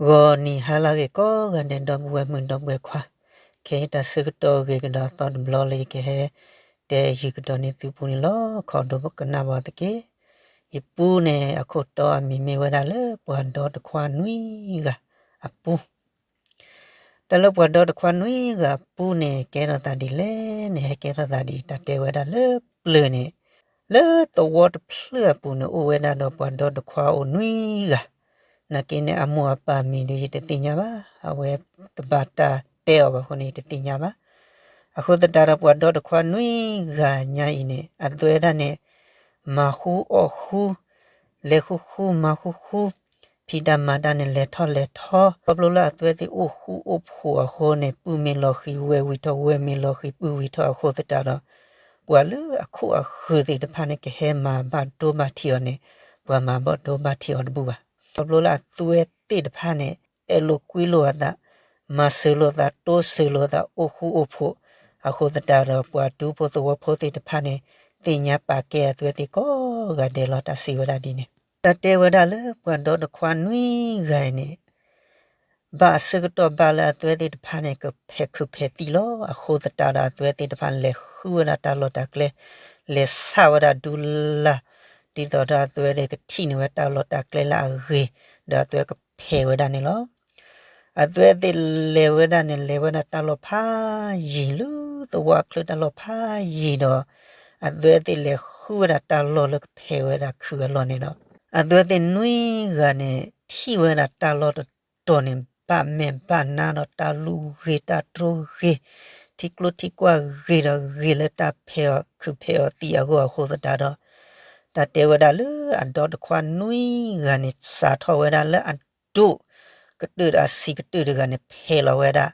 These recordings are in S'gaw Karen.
ဂီၤနံၤဟါလၢအဂ့ၤကိးဂၤဒဲး ဒီပုၢ်ဝဲၢ်မုၣ်ဒီပုၢ်ဝဲၢ်ခွါ, ခဲအံၤတၢ်ဆၢကတီၢ်ဂ့ၤကဒီးသီတဘျီလၢယကဟဲတဲယုာ်ကဒီးန့ၢ်သုပူၤန့ၣ်လီၤ. ခီဒိကနၣ်ဘၣ်သက့ၢ်. ယပူန့ၣ် အခိၣ်တီအမံၤမ့ၢ်ဝဲဒၣ်လၢပှၤဒီတခွါနွံဂၤအပူ တၢ်လၢပှၤဒီတခွါနွံဂၤအပူန့ၣ် ကဲထီၣ်သးဒ်လဲၣ်န့ၣ် ဟဲကဲထီၣ်သးဒ်တၢ်တဲဝဲဒၣ်လၢပျၢၤန့ၣ်, လၢသဝီတဖျၢၣ်အပူၤန့ၣ် အိၣ်ဝဲဒၣ်ဒီးပှၤဒီတခွါအိၣ်နွံဂၤ, နာ်က့န့ၣ် အမိၢ်အပၢ်မံၤဒီးယတသ့ၣ်ညါဘၣ်, အဝဲတဘၣ်တၢ်တဲအီၤဘၣ်အဃိန့ၣ် ယတသ့ၣ်ညါဘၣ်. အဃိသတးဒီးပှၤဒီတခွါနွံဂၤညါအံၤန့ၣ် အသွဲဒၣ်န့ၣ် မၤဃူအီၣ်ဃူ, လဲၤဃူဃူမၤဃူဃူ, ဖံးတၢ်မၤတၢ်န့ၣ် လဲၤထီၣ်လဲၤထီ, ခီဖျိလၢအသွဲသ့ၣ်အိၣ်ဃူအိၣ်ဖိးအဃိန့ၣ် ပုၢ်မ့ၢ်လီၤဃံၤဝဲၢ်ဝံၤထီၣ် ဝဲၢ်မ့ၢ်လီၤဃံၤပုၢ်ဝံၤထီၣ်အဃိသတးဒီး ပှၤလၢအခိၣ်အဃၢၤသ့ၣ်တဖၣ်န့ၣ် ကဟဲမၤဘၣ်ဒိဘၣ်ထံးအီၤန့ၣ် ပှၤမၤဘၣ်ဒိဘၣ်ထံးအီၤတဘူၣ်ဘၣ်. ခီဖျိလၢအသွဲသ့ၣ်တဖၣ်န့ၣ် အဲၣ်လိာ်ကွံလိာ်အသး, မၤစၢၤလိာ်သး, တိစၢၤလိာ်သး, အိၣ်ဃူအိၣ်ဖိး, အဃိသတးဒီး ပှၤဒူဖိသဝီဖိသ့ၣ်တဖၣ်န့ၣ် သ့ၣ်ညါပာ်ကဲအသွဲသ့ၣ်ကိးဂၤဒဲးလီၤ. တၢ်စံးဝဲဒၣ်ဒ်န့ၣ်, တၢ်တဲဝဲဒၣ်လၢပှၤဒီတခွါနွံဂၤအံၤန့ၣ် ဘၣ်အဆၢကတီၢ်ဘၣ်လၢအသွဲသ့ၣ်တဖၣ်န့ၣ် ကဖဲးခုးဖဲးသံလီၤ. အဃိသတးဒီးအသွဲသ့ၣ်တဖၣ်န့ၣ် လဲၤဃုဝဲဒၣ်တၢ်လီၢ်တၢ်ကျဲ, လဲၤဆးဝဲဒၣ်ဒူလၢ်, ဒ်သိးဒီးအသွဲသ့ၣ်ကထံၣ်န့ၢ်ဝဲတၢ်လီၢ်တၢ်ကျဲလၢအဂ့ၤ, ဒီးအသွဲကဖဲးဝဲဒၣ်န့ၣ်လီၤ. အသွဲသ့ၣ်လဲၤဝဲဒၣ်န့ၣ် လဲၤဝဲဒၣ်တၢ်လီၢ်ဖးယံၤ လၢသဝီအချၢတၢ်လီၢ်ဖးယံၤဒီး အသွဲသ့ၣ်လဲၤဃုဝဲဒၣ်တၢ်လီၢ်လၢကဖဲးဝဲဒၣ်ခုးအလီၢ်န့ၣ်ဒီး အသွဲသ့ၣ်နွံဂၤန့ၣ် ထံၣ်ဝဲဒၣ်တၢ်လီၢ်တတီၤန့ၣ် ဘၣ်မဲာ်ဘၣ်နါဒီးတၢ်လူၢ်ဂ့ၤတၢ်တြီဂ့ၤ, ထံကျိထံကွၢ်ဂ့ၤဒီးဂ့ၤလၢတၢ်ဖဲးအီၤခုးဖဲးအီၤသံအဂီၢ်အဃိသတးဒီး တၢ်တဲဝဲဒၣ်လၢအဒီတခွါနွံဂၤန့ၣ် စးထီၣ်ဝဲဒၣ်လၢအဒိၣ်ကတၢၢ်ဒီးအဆံးကတၢၢ်တဂၤန့ၣ် ဖဲးလီၤဝဲဒၣ်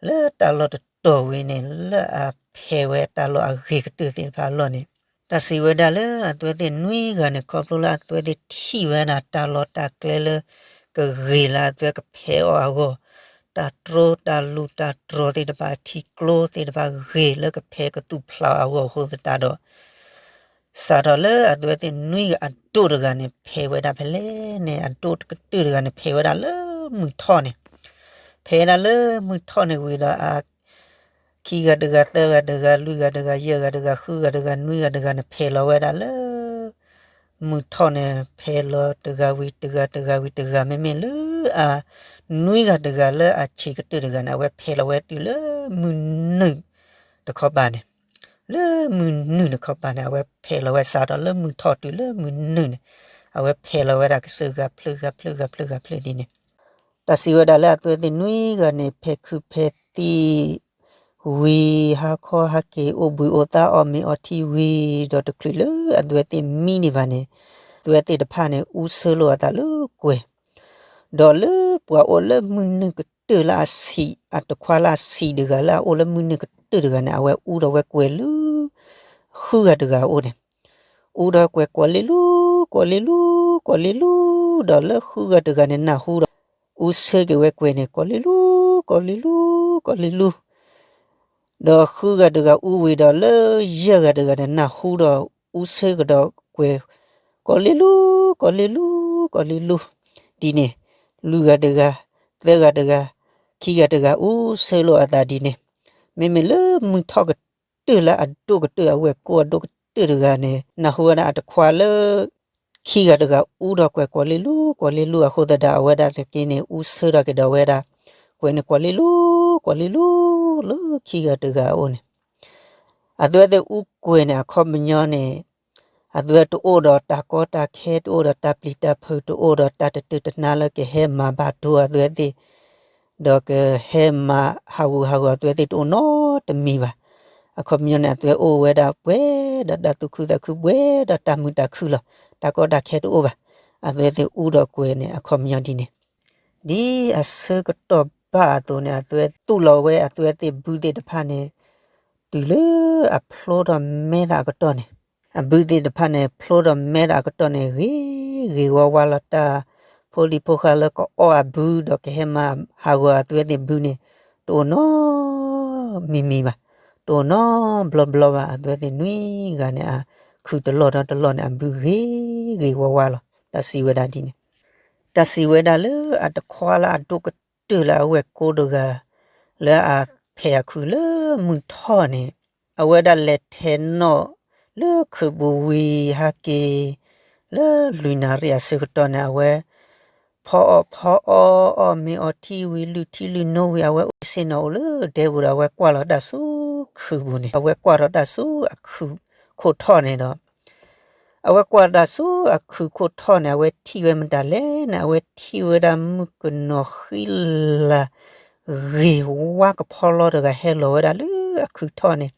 လၢတၢ်လီၢ်တတီၤဝံၤန့ၣ် လၢအဖဲးဝဲတၢ်လီၢ်အဂ့ၤကတၢၢ်သ့ၣ်တဖၣ်အလီၢ်န့ၣ် တၢ်စံးဝဲဒၣ်လၢအသွဲသ့ၣ်နွံဂၤန့ၣ် ခီဖျိလၢအသွဲသ့ၣ်ထံၣ်ဝဲဒၣ်တၢ်လီၢ်တၢ်ကျဲလၢ ကဂ့ၤလၢအသွဲကဖဲးအီၤအဂီၢ်, တၢ်တြီတၢ်လူၢ်တၢ်တြီသ့ၣ်တဖၣ် ထံကျိသ့ၣ်တဖၣ်ဂ့ၤလၢကဖဲးကသူၣ်ဖျးအဂီၢ်အဃိသတးဒီး စးထီၣ်လၢအသွဲသ့ၣ်နွံဂၤအဒိၣ်တဂၤန့ၣ် ဖဲးဝဲဒၣ်ဖဲလဲၣ်န့ၣ် အဒိၣ်ကတၢၢ်တဂၤန့ၣ် ဖဲးဝဲဒၣ်လၢမုၢ်ထီၣ်န့ၣ်, ဖဲးဝဲဒၣ်လၢမုၢ်ထီၣ်န့ၣ်ဝံၤဒီး အ ခံဂၤတဂၤ သၢဂၤတဂၤ လွံၢ်ဂၤတဂၤ ယဲၢ်ဂၤတဂၤ ဃုဂၤတဂၤ နွံဂၤတဂၤန့ၣ် ဖဲးလီၤဝဲဒၣ်လၢ မုၢ်ထီၣ်န့ၣ် ဖဲးလီၤတဂၤဝံၤတဂၤ တဂၤဝံၤတဂၤ မ့မ့ၢ်လၢအ နွံဂၤတဂၤလၢအဆံးကတၢၢ်တဂၤန့ၣ် အဝဲဖဲးလီၤဝဲတုၤလၢမုၢ်နုာ်တခီပၤန့ၣ်, လၢမုၢ်နုာ်တခီပၤန့ၣ် အဝဲဖဲးလီၤဝဲစးထီၣ်လၢမုၢ်ထီၣ်တုၤလၢမုၢ်နုာ်န့ၣ် အဝဲဖဲးလီၤဝဲဒၣ်ကစၢၢ်ဂၤဖျၢၣ်ဂၤဖျၢၣ်ဂၤဖျၢၣ်ဂၤဖျၢၣ်ဒ်န့ၣ် တၢ်စံးဝဲဒၣ်လၢအသွဲသ့ၣ်နွံဂၤန့ၣ် ဖဲးခုးဖဲးသံ ဝံၤ ဟါခီဟါက့ၤ အိၣ်ဘှံးအိၣ်သါ အီၣ်မ့ၤအီထံဝံၤဒီး တချုးလၢအသွဲသ့ၣ်မံန့ၢ်ဘၣ်န့ၣ် သွဲသ့ၣ်တဖၣ်န့ၣ် အူဆၢလိာ်အသးလၢကွဲၤ, ဒီးလၢပှၤအိၣ်လၢမုၢ်နုာ်ကတၢၢ်လၢအဆံး အတခွါလၢအဆံးတဂၤလၢအအိၣ်လၢမုၢ်နုာ်ကတၢၢ်တဂၤန့ၣ် အဝဲအူဒီးဝဲကွဲၤလၢ ဃုဂၤတဂၤအအိၣ်န့ၣ် အူဒီးကွဲၤ ကိးလ့လူ ကိးလ့လူ ကိးလ့လူ, ဒီးလၢဃုဂၤတဂၤန့ၣ်နၢ်ဟူဒီး အူဆၢက့ၤဝဲကွဲၤန့ၣ် ကိးလ့လူ ကိးလ့လူ ကိးလ့လူ, ဒီးဃုဂၤတဂၤအူဝံၤဒီး လၢယဲၢ်ဂၤတဂၤန့ၣ် နၢ်ဟူဒီး အူဆၢကဒီးကွဲၤ ကိးလ့လူ ကိးလ့လူ ကိးလ့လူ ဒ်န့ၣ်, လွံၢ်ဂၤတဂၤ သၢဂၤတဂၤ ခံဂၤတဂၤ အူဆၢလိာ်အသးဒ်န့ၣ်, မ့မ့ၢ်လၢမုၢ်ထီၣ်ကတၢၢ်လၢအဒိၣ်ကတၢၢ် အဝဲၢ်ကိၢ်အဒိၣ်ကတၢၢ်တဂၤန့ၣ် နၢ်ဟူဝဲဒၣ်အတခွါလၢ ခံဂၤတဂၤအူဒီးကွဲၤ ကိးလ့လူ ကိးလ့လူ အဃိသတးဒီး အဝဲဒၣ်တက့ၢ်န့ၣ် အူဆၢထီၣ်က့ၤဒီးဝဲဒၣ် ကွဲၤန့ၣ် ကိးလ့လူ ကိးလ့လူ လၢခံဂၤတဂၤအအိၣ်န့ၣ်, အသွဲသ့ၣ်အူကွဲၤန့ၣ် အခီပညီန့ၣ် အသွဲတအိၣ်ဒီးတၢ်ကီတၢ်ခဲ တအိၣ်ဒီးတၢ်ပျံၤတၢ်ဖုး တအိၣ်ဒီးတၢ်တတၢတနါလၢကဟဲမၤဘၣ်ဒိအသွဲသ့ၣ် ဒီးကဟဲမၤဟးဂူာ်ဟးဂီၤအသွဲသ့ၣ်တအိၣ်နီတမံၤဘၣ်. အခီပညီန့ၣ် အသွဲအိၣ်ဝဲဒၣ်ပှဲၤဒီးတၢ်သူၣ်ခုသးခု ပှဲၤဒီးတၢ်မုာ်တၢ်ခုလီၤ. တၢ်ကီတၢ်ခဲတအိၣ်ဘၣ်. အသွဲသ့ၣ်အူဒီးကွဲၤန့ၣ် အခီပညီဒ်န့ၣ်, ဒ်အဆၢကတီၢ်ဘၣ်အသိးန့ၣ် အသွဲသူၣ်လီၤဝဲအသွဲသ့ၣ်ဘုသ့ၣ်တဖၣ်န့ၣ် တုၤလၢအဖျိထီၣ်မဲထီၣ်အကတီၢ်န့ၣ်, အဘုသ့ၣ်တဖၣ်န့ၣ် ဖျိထီၣ်မဲထီၣ်အကတီၢ်န့ၣ် ဂ့ၤဂ့ၤဝါဝါလီၤ. တၢ်ဖိလံၤဖိဃာ်လၢကအီၣ်အဘု ဒီးကဟဲမၤဟးဂီၤအသွဲသ့ၣ်ဘုန့ၣ် တအိၣ်နီတမံၤမံၤဘၣ်. တအိၣ်နီဘျီဘျီဘၣ်. အသွဲသ့ၣ်နွံဂၤန့ၣ် အခုတလီၢ်ဒီးတလီၢ်န့ၣ် အဘုဂ့ၤဂ့ၤဝါဝါလီၤ. တၢ်စံးဝဲဒၣ်ဒ်န့ၣ် တၢ်စံးဝဲဒၣ်လၢအတခွါလၢအဒိၣ်ကတၢၢ်လၢအဝဲၢ်ကိတဂၤ လၢအဖဲးအခုၣ်လၢမုၢ်ထီၣ်န့ၣ်, အဝဲဒၣ်လဲၤထဲးနီၣ်လၢခုးပူၤဝံၤဟဲက့ၤ လၢလွံၢ်နၣ်ရံၣ်အဆၢကတီၢ်န့ၣ် အဝဲ ဖီအီၣ်ဖီအီအီၣ်မ့ၤအီထံဝံၤ လုၢ်ထံလုၢ်နိဝံၤ အဝဲအိၣ်စ့ၢ်နီၤအိၣ်လၢဒဲပူၤဒီး အဝဲကွၢ်လီၤတၢ်ဆူခုးပူၤန့ၣ်, အဝဲကွၢ်ထီၣ်တၢ်ဆူအခုးခိၣ်ထီၣ်န့ၣ်ဒီး အဝဲကွၢ်တၢ်ဆူအခုးခိၣ်ထီၣ်န့ၣ် အဝဲထံၣ်ဝဲမတၤလဲၣ်န့ၣ် အဝဲထံၣ်ဝဲဒၣ်မုၣ်ကနီၤဃံလၤ ဂ့ၤဝါကဖီလီတဂၤ ဟဲလီၤဝဲဒၣ်လၢအခုးထီၣ်န့ၣ်,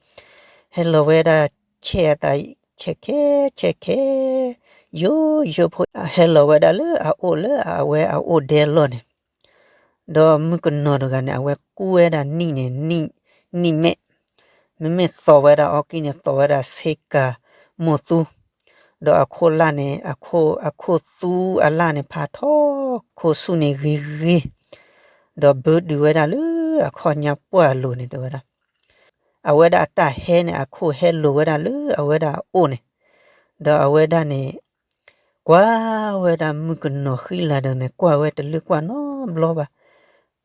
ဟဲလီၤဝဲဒၣ်ဆဲးအသးဆဲးခဲဆဲးခဲ ယိယိဖိ ဟဲလီၤဝဲဒၣ်လၢအအိၣ်လၢအဝဲအအိၣ်ဒဲလီၢ်န့ၣ်, ဒီးမုၣ်ကနီၤတဂၤန့ၣ် အဝဲကူဝဲဒၣ်နံၣ်န့ၣ် နံၣ်မဲာ်, မ့မ့ၢ်သိးဝဲဒၣ်အီကံၢ်န့ၣ် သိးဝဲဒၣ်ဆ့ကၤမိၢ်သူ, ဒီးအခိၣ်လၢ်န့ၣ် အခိၣ်သူအလၢ်န့ၣ် ဖးထီခိၣ်ဆူၣ်န့ၣ်ဂ့ၤဂ့ၤ, ဒီးဘၢဒုးဝဲဒၣ်လၢအခီၣ်ညါပှၢ်လိၤန့ၣ် တဲဝဲဒၣ် အဝဲဒၣ်အတၢ်ဟဲန့ၣ် အခိၣ်ဟဲလိၤဝဲဒၣ်လၢအဝဲဒၣ်အအိၣ်န့ၣ်, ဒီးအဝဲဒၣ်န့ၣ် ကွၢ်ဝဲဒၣ်မုၣ်ကနီၤဃံလၤတဂၤန့ၣ် ကွၢ်ဝဲတလၢကွၢ်နီတဘျီဘၣ်,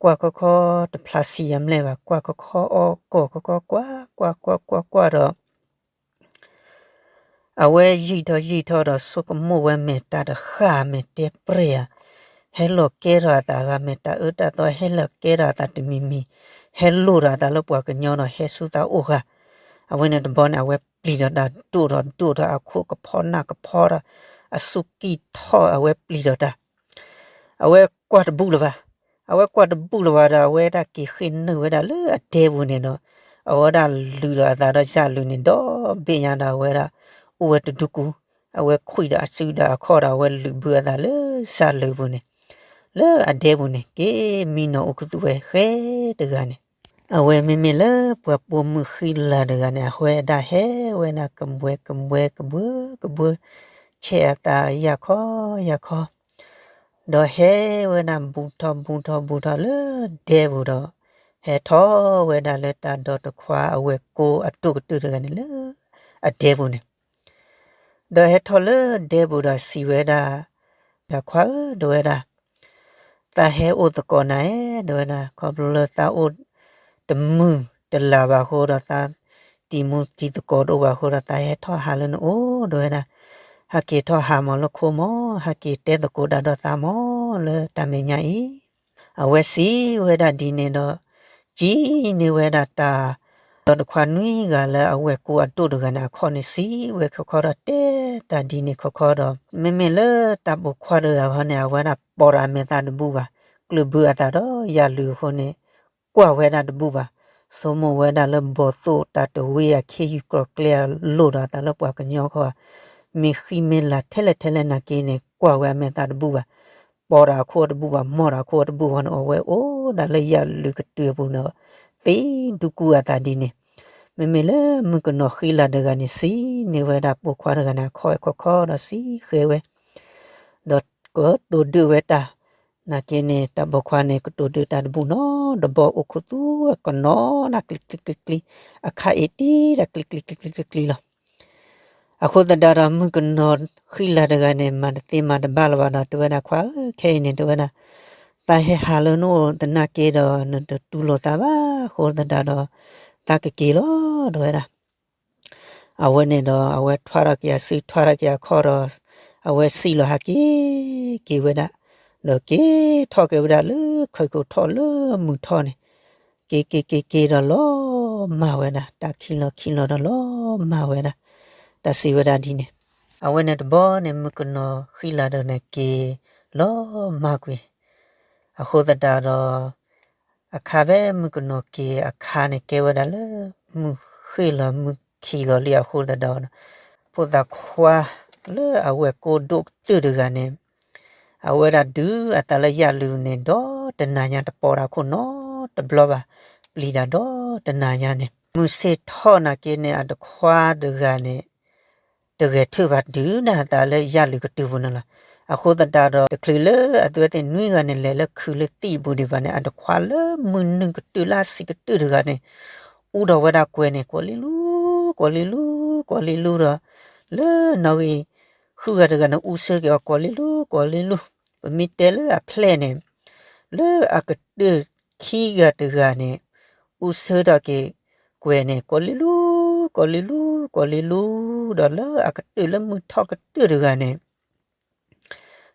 ကွၢ်ခီခီတဖျါဆံးယၤမ့ၢ်ဘၣ်, ကွၢ်ခီခီအီၣ်ကီၢ်ခီခီ ကွၢ်ကွၢ်ကွၢ်ကွၢ်ကွၢ်ဒီး အဝဲယံာ်ထီၣ်ယံာ်ထီၣ်ဒီး ဆိကမိၣ်ဝဲမဲာ်တၢ်တဃၣ် မဲာ်တဲပြဲၢ်ဧါ, ဟဲလီၤကဲထီၣ်အသးဂၤ မဲာ်တၢ်အၢတၢ်သီ ဟဲလီၤကဲထီၣ်အသးတမံၤမံၤ, ဟဲလိၣ်ထီၣ်အသးလၢပှၤကညီဒီး ဟဲဆူသးအိၣ်ဂၤ, အဝဲန့ၣ်တဘျီန့ၣ် အဝဲပျံၤထီၣ်တၢ်ဒိၣ်ထီၣ်ဒိၣ်ထီၣ် အခိၣ်ကဖီနၢ်ကဖီဒီး အစူၢ်ကံၢ်ထီၣ် အဝဲပျံၤထီၣ်တၢ် အဝဲကွၢ်တဘူၣ်လၢၤဘၣ်. အဝဲကွၢ်တဘူၣ်လၢၤဘၣ်ဒီး အဝဲဒၣ်က့ၤဃ့ၢ်နုာ်ဝဲဒၣ်လၢအဒဲပူၤန့ၣ်ဒီး အဝဲဒၣ်လုာ်ဒီးအသးဒီးယၣ်လုာ်န့ၣ် ဒီဘ့ၣ်ညါဒီး အဝဲဒၣ်အိၣ်ဝဲတဒူကူ, အဝဲခွံၣ်ဒီးအစုဒီးအခီၣ်ဒီး အဝဲလုာ်ဘုအသးလၢယၣ်လုာ်ပူၤန့ၣ်, လၢအဒဲပူၤန့ၣ် က့ၤမံနီၤအိၣ်ခူသူၣ်ဝဲဃဲတဂၤန့ၣ်, အဝဲမ့မ့ၢ်လၢပှၤပိာ်မုၣ်ဃံလၤတဂၤန့ၣ် အဝဲဒၣ်ဟဲဝဲဒၣ်ကဘှဲကဘှဲကဘှဲကဘှဲ ဆဲးအသးယၢ်ခီယၢ်ခီ ဒီးဟဲဝဲဒၣ်ဘူးထီၣ်ဘူးထီၣ်ဘူးထီၣ်လၢဒဲပူၤဒီး ဟဲထီၣ်ဝဲဒၣ်လၢတၢ်ဒီတခွါအဝဲၢ်ကိအဒိၣ်ကတၢၢ်တဂၤန့ၣ်လၢအဒဲပူၤန့ၣ်, ဒီးဟဲထီၣ်လၢဒဲပူၤဒီးစံးဝဲဒၣ်, တၢ်ခွါဧၢ တဲဝဲဒၣ် သးဟဲအိၣ်သကိးနၤဧါ တဲဝဲဒၣ်, ခီဖျိလၢသးအိၣ်တမုာ်တလၤဘၣ်အဃိဒီး သးတံၤမူတံၤသကိးတအိၣ်ဘၣ်အဃိဒီး သးဟဲထီၣ်ဟးလၢနအိၣ် တဲဝဲဒၣ်, ဟဲက့ၤထီၣ်ဟးမးလၢခိမး ဟဲက့ၤတဲသကိးတၢ်ဒီးသးမးလၢတၢ်မဲာ်ညါအံၤ, အဝဲစံးဝဲဒၣ်ဒ်န့ၣ်ဒီး ကံန့ၢ်ဝဲဒၣ်တၢ် ဒီတခွါနွံဂၤလၢအဝဲၢ်ကိအဒိၣ်တဂၤန့ၣ် အခီၣ်န့ၣ်စံးဝဲခီခီဒီး တဲတၢ်ဒ်န့ၣ်ခီခီဒီး မ့မ့ၢ်လၢတၢ်ပိာ်ခွါတဂၤဃီန့ၣ် အဝဲဒၣ်ပိာ်ဒီးအမဲာ်သးတဘူၣ်ဘၣ်, ကျၢၢ်ဘုအသးဒီးယၣ်လုာ်အဃိန့ၣ် ကွၢ်ဝဲဒၣ်တဘူၣ်ဘၣ်, ဆိကမိၣ်ဝဲဒၣ်လၢဘီၣ်သိၣ်တၢ်တဝ့အခံယူၢ်ကြီၤကျဲလိၣ်ဒီးအသးလၢပှၤကညီခီ, မ့ၢ်ဃံမ့ၢ်လၤထဲလဲၣ်ထဲလဲၣ်နာ်က့န့ၣ် ကွၢ်ဝဲအမဲာ်သးတဘူၣ်ဘၣ်, ပိာ်ဒီးအခိၣ်တဘူၣ်ဘၣ်, မီၢ်ဒီးအခိၣ်တဘူၣ်ဘၣ်န့ၣ် အဝဲအိၣ်ဒၣ်လၢယၣ်လုာ်ကတုၤအပူၤန့ၣ် သံဒူကူအသးဒ်န့ၣ်, မ့မ့ၢ်လၢမုၣ်ကနီၤဃံလၤတဂၤန့ၣ် စံးန့ၢ်ဝဲဒၣ်ပိာ်ခွါတဂၤန့ၣ် အခီၣ်ခီခီဒီးစံးဃဲဝဲ ဒီးကတိၤဒုးဝဲတၢ်, နာ်က့န့ၣ် တၢ်ပိာ်ခွါန့ၣ် ကတိၤဒုးတၢ်တဘူၣ်နီတဘီ အိၣ်ခူသူၣ်ကနီၤနၢ်ကျံကျံကျံကျံ, အခါအံၤတံၢ်တၢ်ကျံကျံကျံကျံကျံလီၤ. အဃိသတးဒီး မုၣ်ကနီၤဃံလၤတဂၤန့ၣ် မၤတသ့မၤတဘၣ်လၢၤဘၣ်ဒီး တဲဝဲဒၣ် ခွါဧၢ ခဲအံၤန့ၣ် တဲဝဲဒၣ် သးဟဲဟးလၢနအိၣ်သနာ်က့ဒီး နတတူၢ်လိာ်သးဘၣ် အဃိသတးဒီး သးကက့ၤလီၤ တဲဝဲဒၣ် အဝဲန့ၣ်ဒီး အဝဲထွါထီၣ်က့ၤအစု ထွါထီၣ်က့ၤအခီၣ်ဒီး အဝဲစံၣ်လီၤဟးက့ၤ က့ၤဝဲဒၣ်, ဒီးက့ၤထီၣ်က့ၤဝဲဒၣ်လၢ ခၢၣ်ခိၣ်ထီၣ်လၢမုၢ်ထီၣ်န့ၣ်, က့ၤက့ၤက့ၤက့ၤဒီးလီၤမၢ်ဝဲဒၣ်, တၢ်ခံးလီၤခံးလီၤဒီးလီၤမၢ်ဝဲဒၣ်, တၢ်စံးဝဲဒၣ်ဒ်န့ၣ်, အဝဲန့ၣ်တဘျီန့ၣ် မုၣ်ကနီၤဃံလၤဒီးန့ၣ်က့ၤလီၤမၢ်ကွံာ်, အဃိသတးဒီး အခါဖဲမုၣ်ကနီၤက့ၤအခါန့ၣ် ကဲဝဲဒၣ်လၢ မုၢ်ဃ့ၢ်လီၤမုၢ်ခံးလီၤလံအဃိသတးဒီး ဖိသၣ်ခွါလၢအဝဲၢ်ကိဒိၣ်ကတၢၢ်တဂၤန့ၣ် အဝဲဒၣ်ဒုးအသးလၢယၣ်လုာ်န့ၣ် ဒီးတနၤညါတပိာ်တၢ်ခိၣ်နီတဘျီဘၣ်, ပျံၤတၢ်ဒီးတနၤညါန့ၣ် မုၢ်ဆ့ၣ်ထီၣ်နာ်က့န့ၣ် အတခွါတဂၤန့ၣ် တဂဲၤထၢၣ်ဘၣ်ဒုးဒၣ်အသးလၢယၣ်လုာ်ကတုၤပူၤန့ၣ်လီၤ. အဃိသတးဒီး တချုးလၢအသုဝဲသ့ၣ်နွံဂၤန့ၣ် လဲၤလၢခုးလၢသံၣ်ပူၤဒံးဘၣ်န့ၣ် အတခွါလၢမုၢ်နုာ်ကတုၤလၢအဆံးကတၢၢ်တဂၤန့ၣ် အူထီၣ်ဝဲဒၣ်ကွဲၤန့ၣ် ကွီၤလံလူ ကွီၤလံလူ ကွီၤလံလူဒီး လၢနီၣ်ဂံၢ်ဃုဂၤတဂၤန့ၣ် အူဆၢက့ၤအီၤ ကွီၤလံလူ ကွီၤလံလူ ပမ့ၢ်တဲလၢအဖျဲၣ်န့ၣ် လၢအကတၢၢ်ခံဂၤတဂၤန့ၣ် အူဆၢထီၣ်က့ၤကွဲၤန့ၣ် ကီၤလံလူ, ကီၤလံလူ, ကီၤလံလူ, ဒီးလၢအကတၢၢ်လၢမုၢ်ထီၣ်ကတၢၢ်တဂၤန့ၣ်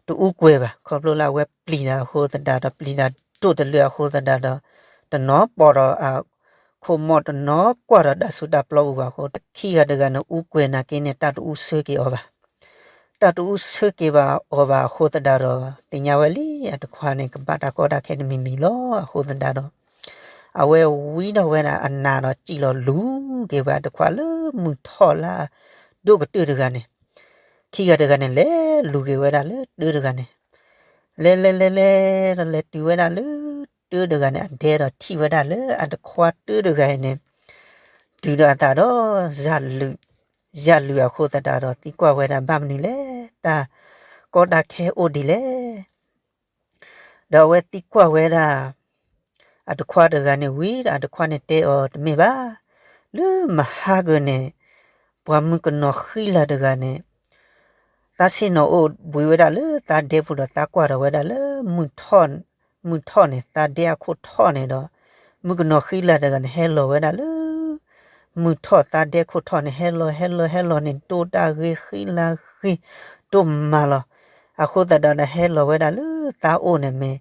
တအူကွဲၤဘၣ်. ခီဖျိလၢအဝဲပျံၤတၢ်အဃိသတးဒီး ပျံၤတၢ်ဒိၣ်တလၢအဃိသတးဒီး တနီၤပိာ်ဒီးအခိၣ်မီၢ် တနီၤကွၢ်ဒီးတၢ်ဆူးတၢ်ပျီပူၤဘၣ်အဃိ ခံဂၤတဂၤန့ၣ် အူကွဲၤနာ်က့န့ၣ် တၢ်တအူဆၢက့ၤအီၤဘၣ်. တၢ်တအူဆၢက့ၤဘၣ်အီၤဘၣ်အဃိသတးဒီး သ့ၣ်ညါဝဲလံ အတခွါန့ၣ် ကဘၣ်တၢ်ကီတၢ်ခဲတမံၤမံၤလီၤ. အဃိသတးဒီး အဝဲဝံထီၣ်ဝဲဒၣ်အနးဒီး စံၣ်လီၤလူၤက့ၤဝဲအတခွါလၢ မုၢ်ထီၣ်လၢအဒိၣ်ကတၢၢ်တဂၤန့ၣ်, ခံဂၤတဂၤန့ၣ် လဲၤလူၤက့ၤဝဲဒၣ်လၢတၢ်တဂၤန့ၣ်, လဲၤလဲၤလဲၤလဲၤဒီး လဲၤတုၤဝဲဒၣ်လၢတၢ်တဂၤန့ၣ် အဒဲဒီးထံၣ်ဝဲဒၣ်လၢအတခွါတၢ်တဂၤအံၤန့ၣ် တုၤဒီးအသးဒီး ယၢ်လုာ်အဃိသတးဒီး သံကွၢ်ဝဲဒၣ် ဘၣ်မနုၤလဲၣ်, တၢ်ကီတၢ်ခဲအိၣ်ဒ်လဲၣ်. ဒီးအဝဲသံကွၢ်ဝဲဒၣ် အတခွါတဂၤန့ၣ်ဝံၤဒီး အတခွါန့ၣ်တဲအီၤ တမ့ၢ်ဘၣ်, လၢမဟါကၢန့ၣ် ပှၤမုၣ်ကနီၤဃံလၤတဂၤန့ၣ် သးဆ့ၣ်နီၤအိၣ်ဘှံးဝဲဒၣ်လၢသးဒဲပူၤဒီး သးကွၢ်ထီၣ်ဝဲဒၣ်လၢ မုၢ်ထီၣ်န့ၣ် သးဒဲအခိၣ်ထီၣ်န့ၣ်ဒီး မုၣ်ကနီၤဃံလၤတဂၤန့ၣ် ဟဲလီၤဝဲဒၣ်လၢ မုၢ်ထီၣ်သးဒဲခိၣ်ထီၣ်န့ၣ် ဟဲလီၤဟဲလီၤဟဲလီၤန့ၣ် ဒိၣ်တၢ်ဂ့ၤဃံလၤဂ့ၤ ဒိၣ်မးလီၤ. အဃိသတးဒီးဟဲလီၤဝဲဒၣ်လၢသးအိၣ်န့ၣ်မ့ၢ်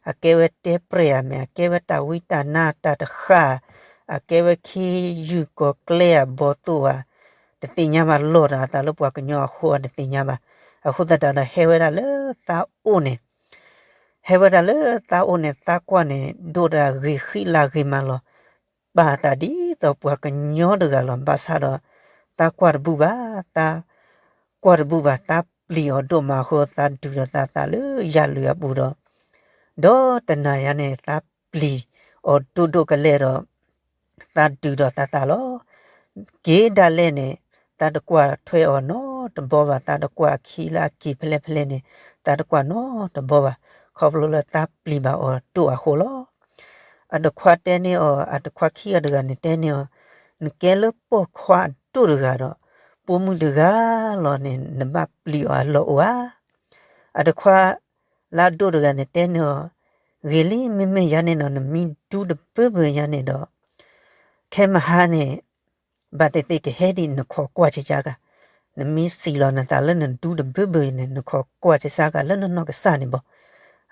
အကဲဝဲတဲပြဲၢ်ဧါမ့ၢ် အကဲဝဲတၢ်ဝံတၢ်နါတၢ်တဃၣ် အကဲဝဲခ့ယုၢ်ကီၤကျဲဧါဘီသိၣ်ဧါ တသ့ၣ်ညါဘၣ် လီၢ်ဒီးအသးလၢပှၤကညီအဃိ တသ့ၣ်ညါဘၣ်. အဃိသတးဒီးဟဲဝဲဒၣ်လၢသးအိၣ်န့ၣ် ဟဲဝဲဒၣ်လၢသးအိၣ်န့ၣ် သးကွၢ်န့ၣ် ဒိၣ်တၢ်ဂ့ၤဃံလၤဂ့ၤမးလီၤ. ပာ်သးဒ်သိးပှၤကညီတဂၤလီၤ. ဘၣ်ဆၣ်ဒီး သးကွၢ်တဘူၣ်ဘၣ်, သးကွၢ်တဘူၣ်ဘၣ်, သးပျံၤအီၤဒိၣ်မးအဃိ သးဒုးဒီးသးသးလၢယၢ်လုာ်အပူၤဒီး ဒီးတနၤယၤန့ၣ် သးပျံၤအီၤဒိၣ်ဒိၣ်ကလဲာ်ဒီး သးဒုးဒီးသးသးလီၤ. က့ၤဒၣ်လဲာ်န့ၣ် သးတကွၢ်ထွဲအီၤနီတဘီဘၣ်, သးတကွၢ်အခံလၢအက့ၤဖဲလဲၣ်ဖဲလဲၣ်န့ၣ် သးတကွၢ်နီတဘီဘၣ်, ခီဖျိလၢသးပျံၤဘၣ်အီၤဒိၣ်အဃိလီၤ. အတခွါတဲန့ၢ်အီၤ, အတခွါခံဂၤတဂၤန့ၣ်တဲန့ၢ်အီၤ, နကဲလၢပိာ်ခွါအဒိၣ်တဂၤဒီး ပိာ်မုၣ်တဂၤလီၤန့ၣ် နဘၣ်ပျံၤအီၤအလီၢ်အိၣ်ဧါ. အတခွါလၢအဒိၣ်တဂၤန့ၣ်တဲန့ၢ်အီၤ, ဂ့ၤလံ မ့မ့ၢ်ယၤန့ၣ်ဒီး နမ့ၢ်ဒူတဘၢဘၢယၤန့ၣ်ဒီး ခဲမဟါန့ၣ် ဘၣ်သ့ၣ်သ့ၣ်ကဟဲဒံးနခိးကွၢ်က့ၤကါ, နမ့ၢ်စံးလီၤနသးလၢနဒူတဘၢဘၢန့ၣ် နခိးကွၢ်က့ၤကါလၢနနီၢ်ကစၢ်န့ၣ်ဘၣ်.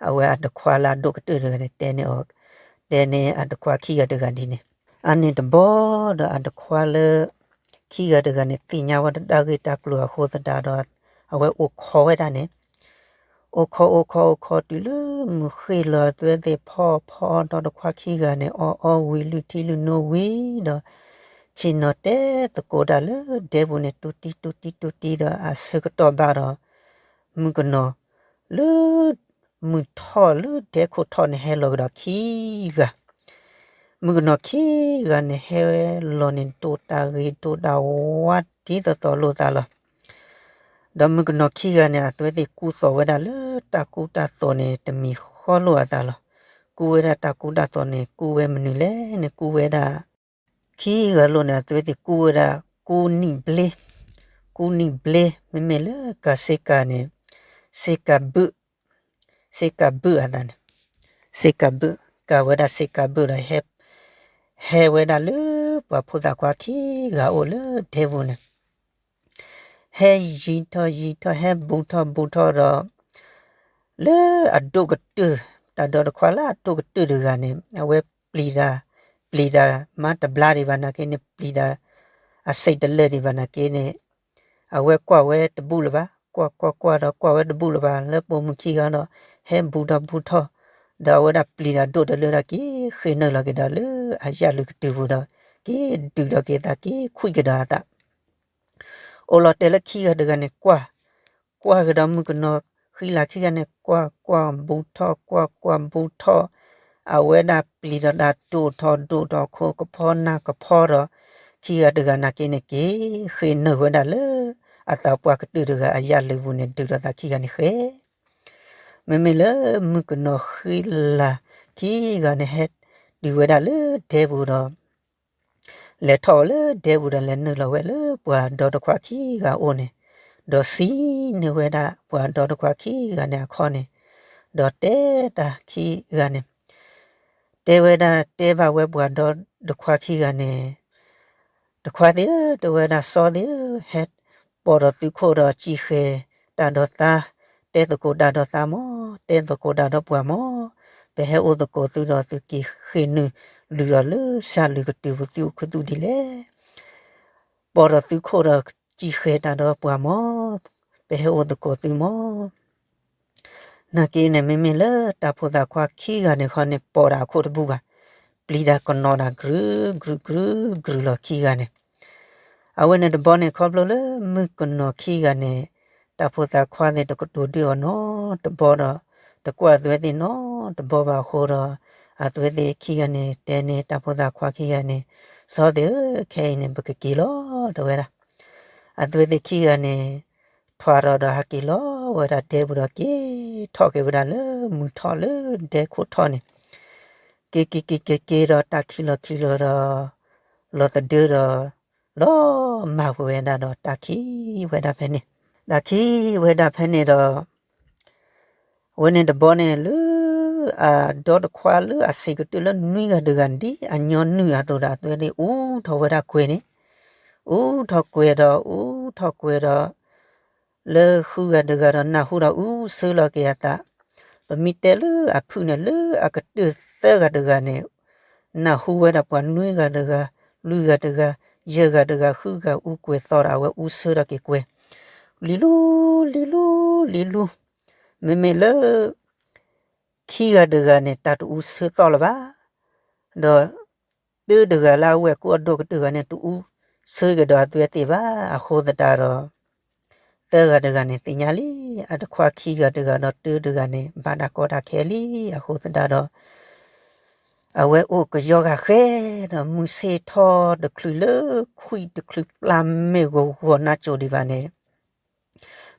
အဝဲအတခွါလၢအဒိၣ်ကတၢၢ်တဂၤန့ၣ်တဲန့ၢ်အီၤ, တဲန့ၢ်အတခွါခံဂၤတဂၤဒ်န့ၣ်, အန့ၣ်တဘျီဒီးအတခွါလၢ ခံဂၤတဂၤန့ၣ် သ့ၣ်ညါဝဲတၢ်ဂ့ၢ်တၢ်ကျိၤအဃိသတးဒီး အဝဲအိၣ်ခိးဝဲဒၣ်န့ၣ် အိၣ်ခိးအိၣ်ခိးအိၣ်ခိးတုၤလၢမုၢ်ဃ့ၢ်လီၤ အဝဲသ့ၣ်ဖီအီၣ်ဖီအီဒီးတခွါခံဂၤန့ၣ် အီၣ်အီဝံၤ လုၢ်ထံလုၢ်နိဝံၤဒီး ဆ့ၣ်နီၤတဲသကိးတၢ်လၢဒဲပူၤန့ၣ် တူၢ်တံၢ်တူၢ်တံၢ်တူၢ်တံၢ်ဒီး အဆၢကတီၢ်ဘၣ်ဒီး မုၣ်ကနီၤလၢ မုၢ်ထီၣ်လၢဒဲခိၣ်ထီၣ်န့ၣ် ဟဲလီၤကဒီးခံဂၤ မုၣ်ကနီၤခံဂၤန့ၣ် ဟဲလီၤန့ၣ် ဒိၣ်တၢ်ဂ့ၤဒိၣ်တၢ်ဝါ ဒ်သိးသိးလိာ်သးလီၤ. ဒီးမုၣ်ကနီၤခံဂၤန့ၣ် အဝဲသ့ၣ်ကူသိးဝဲဒၣ်လၢတၢ်ကူတၢ်သိးန့ၣ် တမံၤဃီလိာ်အသးလီၤ. ကူဝဲဒၣ်တၢ်ကူတၢ်သိးန့ၣ် ကူဝဲမနုၤလဲၣ်န့ၣ် ကူဝဲဒၣ် ခံဂၤလိာ်န့ၣ် အဝဲသ့ၣ်ကူဝဲဒၣ် ကူနံၣ်ဘျ့, ကူနံၣ်ဘျ့ မ့မ့ၢ်လၢကၤစ့ကၤန့ၣ် စ့ကၤဘုၣ် စ့ကၤဘုၣ်အသးန့ၣ်, စ့ကၤဘုၣ် ကၤဝဲဒၣ်စ့ကၤဘုၣ်ဒီး ဟဲဝဲဒၣ်လၢပှၤဖိသၣ်ခွါခံဂၤအိၣ်လၢဒဲပူၤန့ၣ်, ဟဲယံၤထီၣ်ယံၤထီၣ် ဟဲဘူးထီၣ်ဘူးထီၣ်ဒီး လၢအဒိၣ်ကတၢၢ် တၢ်ဒီတခွါလၢအဒိၣ်ကတၢၢ်တဂၤန့ၣ် အဝဲပျံၤတၢ် ပျံၤတၢ်မၤတဘျါဒံးဘၣ်နာ်က့န့ၣ် ပျံၤတၢ် အစ့တလၢာ်ဒံးဘၣ်နာ်က့န့ၣ် အဝဲကွၢ်ဝဲတဘူၣ်လၢၤဘၣ်, ကွၢ်ကွၢ်ကွၢ်ဒီးကွၢ်ဝဲတဘူၣ်လၢၤဘၣ် လၢပိာ်မုၣ်ခံဂၤဒီး ဟဲဘူးထီၣ်ဘူးထီၣ်, ဒီးအဝဲဒၣ်ပျံၤတၢ်ဒိၣ်တလၢာ်ဒီး က့ၤဃ့ၢ်နုာ်လီၤက့ၤဒီးလၢအယၢ်လုၢ်ကတုၤပူၤဒီး က့ၤဒုးဒီးက့ၤသး က့ၤခွံက့ၤဒီးအသး အိၣ်လီၤတဲာ်လၢခံဂၤတဂၤန့ၣ် ကွၢ်, ကွၢ်ကဒီးမုၣ်ကနီၤဃံလၤခံဂၤန့ၣ် ကွၢ်ကွၢ်ဘူးထီၣ် ကွၢ်ကွၢ်ဘူးထီၣ်, အဝဲဒၣ်ပျံၤဒီးတၢ်ဒိၣ်ထီၣ်ဒိၣ်ထီၣ် ခိၣ်ကဖီနၢ်ကဖီဒီး ခံဂၤတဂၤနာ်က့န့ၣ် က့ၤဃ့ၢ်နုာ်ဝဲဒၣ်လၢ အသးပှၢ်ကတၢၢ်တဂၤအယၢ်လုၢ်ပူၤန့ၣ် ဒုးဒီးသးခံဂၤန့ၣ်ဃ့ၢ် မ့မ့ၢ်လၢမုၣ်ကနီၤဃံလၤခံဂၤန့ၣ် ဟဲတုၤဝဲဒၣ်လၢဒဲပူၤဒီး လဲၤထီၣ်အီၤလၢဒဲပူၤဒီး လဲၤနုာ်လီၤဝဲလၢပှၤဒီတခွါခံဂၤအအိၣ်န့ၣ်, ဒီးစံးန့ၢ်ဝဲဒၣ်ပှၤဒီတခွါခံဂၤန့ၣ်အခီန့ၣ်, ဒီးတဲတၢ်ခံဂၤန့ၣ်, တဲဝဲဒၣ်တဲဘၣ်ဝဲပှၤဒီတခွါခံဂၤန့ၣ်, တခွါသ့ၣ်ဧၢ, တဲဝဲဒၣ် စီၤသ့ၣ်ဧၢ, ဟဲပိာ်ဒီးသုခိၣ်ဒီးစံၣ်ဃဲၤတၢ်ဒီးသး, တဲသကိးတၢ်ဒီးသးမး, တဲသကိးတၢ်ဒီးပှၤမး, ပဟဲအိၣ်သကိးသုဒီးသုက့ၤဃ့ၢ်နုာ်လုၢ်ဒီးလၢစၢ်လုၢ်ကတုၢ်ပူၤ သုအိၣ်ခူသူၣ်ဒ်လဲၣ်. ပိာ်ဒီးသုခိၣ်ဒီးစံၣ်ဃဲၤတၢ်ဒီးပှၤမး, ပဟဲအိၣ်သကိးသုမး. နာ်က့န့ၣ် မ့မ့ၢ်လၢတၢ်ဖိသၣ်ခွါခံဂၤန့ၣ်ခီန့ၣ် ပိာ်တၢ်အခိၣ်တဘူၣ်ဘၣ်, ပျံၤတၢ်ကနီၤတၢ် ကြုးကြုးကြုးကြုးလီၤခံဂၤန့ၣ်. အဝဲန့ၣ်တဘျီန့ၣ် ခီဖျိလၢမုၣ်ကနီၤခံဂၤန့ၣ် တၢ်ဖိသၣ်ခွါသ့ၣ်တကတိၤဒုးအီၤနီတဘျီဒီး တကွၢ်အဝဲသ့ၣ်နီတဘျီဘၣ်အဃိဒီး အဝဲသ့ၣ်ခံဂၤန့ၣ် တဲန့ၢ်တၢ်ဖိသၣ်ခွါခံဂၤန့ၣ်, စီၤသ့ၣ်ဧၢ, ခဲအံၤန့ၣ် ပကက့ၤလီၤ တဲဝဲဒၣ်. အဝဲသ့ၣ်ခံဂၤန့ၣ် ထွါထီၣ်ဒီးဟးက့ၤလီၤဝဲဒၣ်ဒဲပူၤဒီး က့ၤထီၣ်က့ၤဝဲဒၣ်လၢမုၢ်ထီၣ်လၢဒဲခိၣ်ထီၣ်န့ၣ်, က့ၤက့ၤက့ၤက့ၤက့ၤဒီး တၢ်ခံးလီၤခံးလီၤဒီး လီၤသဒၢဒီး လီၤမၢ်ဝဲဒၣ်ဒီးတၢ်ခံးဝဲဒၣ်ဖဲန့ၣ်, တၢ်ခံးဝဲဒၣ်ဖဲန့ၣ်ဒီး အဝဲန့ၣ်တဘျီန့ၣ် လၢအဒီတခွါလၢအစံးကတၢၢ်လၢနွံဂၤတဂၤန့ၣ် ဒ်အညီနုၢ်အသိးဒီး အဝဲသ့ၣ်အူထီၣ်ဝဲဒၣ်ကွဲၤန့ၣ်, အူထီၣ်ကွဲၤဒီး အူထီၣ်ကွဲၤဒီး လၢဃုဂၤတဂၤဒီး နၢ်ဟူဒီးအူဆၢလီၤက့ၤအသး, ပမ့ၢ်တဲလၢအဖုၣ်န့ၣ် လၢအကတၢၢ်သၢဂၤတဂၤန့ၣ် နၢ်ဟူဝဲဒၣ်ပှၤနွံဂၤတဂၤ, လွံၢ်ဂၤတဂၤ, ယဲၢ်ဂၤတဂၤ, ဃုဂၤအူကွဲၤသီဒီး အဝဲအူဆၢထီၣ်က့ၤကွဲၤ, လံၤလူ, လံၤလူ, လံၤလူ, မ့မ့ၢ်လၢ ခံဂၤတဂၤန့ၣ် တၢ်တအူဆၢသီၣ်လၢၤဘၣ်, ဒီး တၢတဂၤလၢအဝဲၢ်ကိအဒိၣ်ကတၢၢ်တဂၤန့ၣ် တအူဆၢက့ၤဒီးအဝဲသ့ၣ်ဘၣ်အဃိသတးဒီး သၢဂၤတဂၤန့ၣ် သ့ၣ်ညါလံ, အတခွါခံဂၤတဂၤဒီးတၢတဂၤန့ၣ် ဘၣ်တၢ်ကီတၢ်ခဲလံအဃိသတးဒီး အဝဲအိၣ်ကယီဂၤဃဲဒီး မုၢ်ဆ့ၣ်ထီၣ်တချုးလၢခွံၣ်တချုးပျၢ်မဲာ်ဂီၤဂီၤနါစိၤဒံးဘၣ်န့ၣ်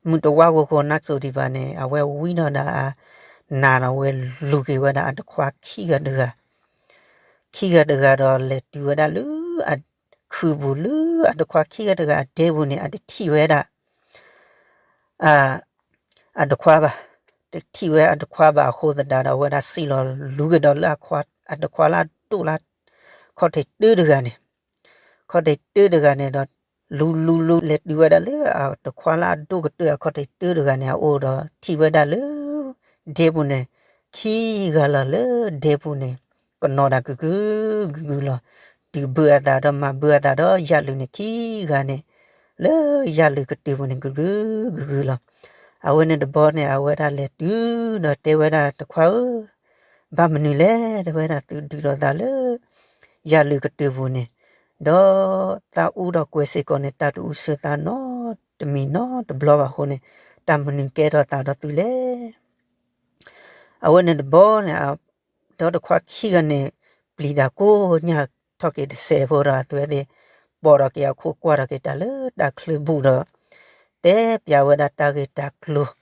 မုၢ်တဝါဂီၤဂီၤနါစိၤဒံးဘၣ်န့ၣ် အဝဲဝံဒီးဒီးအနးဒီး အဝဲလူၤက့ၤဝဲဒၣ်အတခွါခံဂၤတဂၤ, ခံဂၤတဂၤဒီးလဲၤတုၤဝဲဒၣ်လၢအခုးပူၤ လၢအတခွါခံဂၤတဂၤအဒဲပူၤန့ၣ် အတထံၣ်ဝဲဒၣ် အတခွါဘၣ်, တထံၣ်ဝဲအတခွါဘၣ်အဃိသတးဒီး အဝဲဒၣ်စံၣ်လီၤလူၤက့ၤဒီးလၢအတခွါလၢအဒိၣ်လၢ ခီၣ်ထံးတၢတဂၤန့ၣ်, ခီၣ်ထံးတၢတဂၤန့ၣ်ဒီး လူၤလူၤလူၤ လဲၤတုၤဝဲဒၣ်လၢအတခွါလၢအဒိၣ်ကတၢၢ်အခီၣ်ထံးတၢတဂၤန့ၣ်အအိၣ်ဒီး ထံၣ်ဝဲဒၣ်လၢ ဒဲပူၤန့ၣ် ခံဂၤလီၤလၢဒဲပူၤန့ၣ် ကနီၤတၢ်ကဂုာ်ကဂုာ်လီၤ. တုၤဘုအသးဒီးမၤဘုအသးဒီးယၣ်လုာ်န့ၣ်ခံဂၤန့ၣ် လၢယၣ်လုာ်ကတၢၢ်ပူၤန့ၣ် ကဂုာ်ကဂုာ်လီၤ. အဝဲန့ၣ်တဘျီန့ၣ် အဝဲဒၣ်လဲၤတုၤဒီးတဲဝဲဒၣ်တခွါဧၢ, ဘၣ်မနုၤလဲၣ် တဲဝဲဒၣ် သုဒုးဒီးသးလၢ ယၣ်လုာ်ကတၢၢ်ပူၤန့ၣ်, ဒီးသးအူဒီးကွဲၤစ့ၢ်ကီးန့ၣ် တၢ်တအူဆၢသးနီတမံၤနီတဘျီဘၣ်အဃိန့ၣ် တၢ်မနုၤကဲထီၣ်သးဒီးသုလဲၣ်. အဝဲန့ၣ်တဘျီန့ၣ် ဒီတခွါခံဂၤန့ၣ် ပျံၤတၢ်ကိးညၣ်ထီၣ်က့ၤတစဲးဖိဒီး အဝဲသ့ၣ်ပိာ်ထီၣ်က့ၤအခိၣ်ကွၢ်ထီၣ်က့ၤတၢ်လၢတၢ်ချၢဘူးဒီး တဲပျးဝဲဒၣ်တၢ်ဂ့ၢ်တၢ်ကျိၤ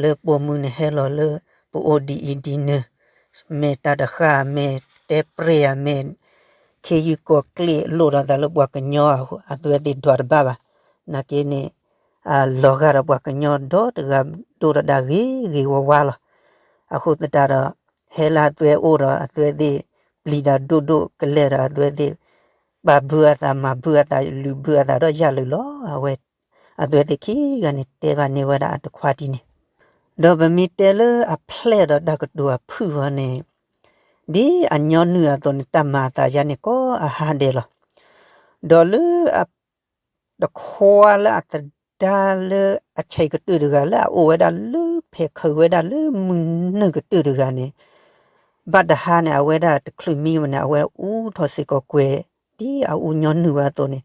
လၢပိာ်မုၣ်န့ၣ်ဟဲလီၤလၢ ပအိၣ်ဒ်အံၤဒ်နုၤ မ့ၢ်တၢ်တဃၣ် မ့ၢ်တဲပြဲၢ်ဧါ မ့ၢ်ခ့ယုၢ်ကီၢ်ကျ့ၣ်လိၣ်ဒီးသးလၢပှၤကညီအဃိ အဝဲသ့ၣ်ဒွးတဘၣ်ဘၣ်. နာ်က့န့ၣ် အလီၤဂာ်ဒီးပှၤကညီဒီတဂၤ ဒိၣ်တဒၣ်ဂ့ၤဂ့ၤဝါဝါလီၤ. အဃိသတးဒီး ဟဲလၢအဝဲအိၣ်ဒီးအဝဲသ့ၣ် ပျံၤတၢ်ဒိၣ်ဒိၣ်ကလဲာ်ဒီးအဝဲသ့ၣ် ပာ်ဘုအသး မၤဘုအသး လုၢ်ဘုအသးဒီးယၣ်လုာ်လီၤ. အဝဲ အဝဲသ့ၣ်ခံဂၤန့ၣ် တဲဘၣ်န့ၢ်ဝဲဒၣ်အတခွါဒ်န့ၣ် ဒီးပမ့ၢ်တဲလၢအဖျဲၣ်ဒီးတၢ်ကတိၤအဖုၣ်အီၤန့ၣ် ဒ်အညီနုၢ်အသိးန့ၣ် တၢ်မၤအသးယါန့ၣ်ကိးအဟါဒဲးလီၤ. ဒီးလၢအ တခွါလၢအသဒါလၢအဆဲးကတၢၢ်တဂၤ လၢအအိၣ်ဝဲဒၣ်လၢဖဲးခုးဝဲဒၣ်လၢမုၢ်နုာ်ကတၢၢ်တဂၤန့ၣ် ဘၣ်တဟါန့ၣ် အဝဲဒၣ်တချုးမံဝဲန့ၣ် အဝဲအူထီၣ်စ့ၢ်ကီးကွဲၤ ဒ်အအူညီနုၢ်ဝဲအသိးန့ၣ်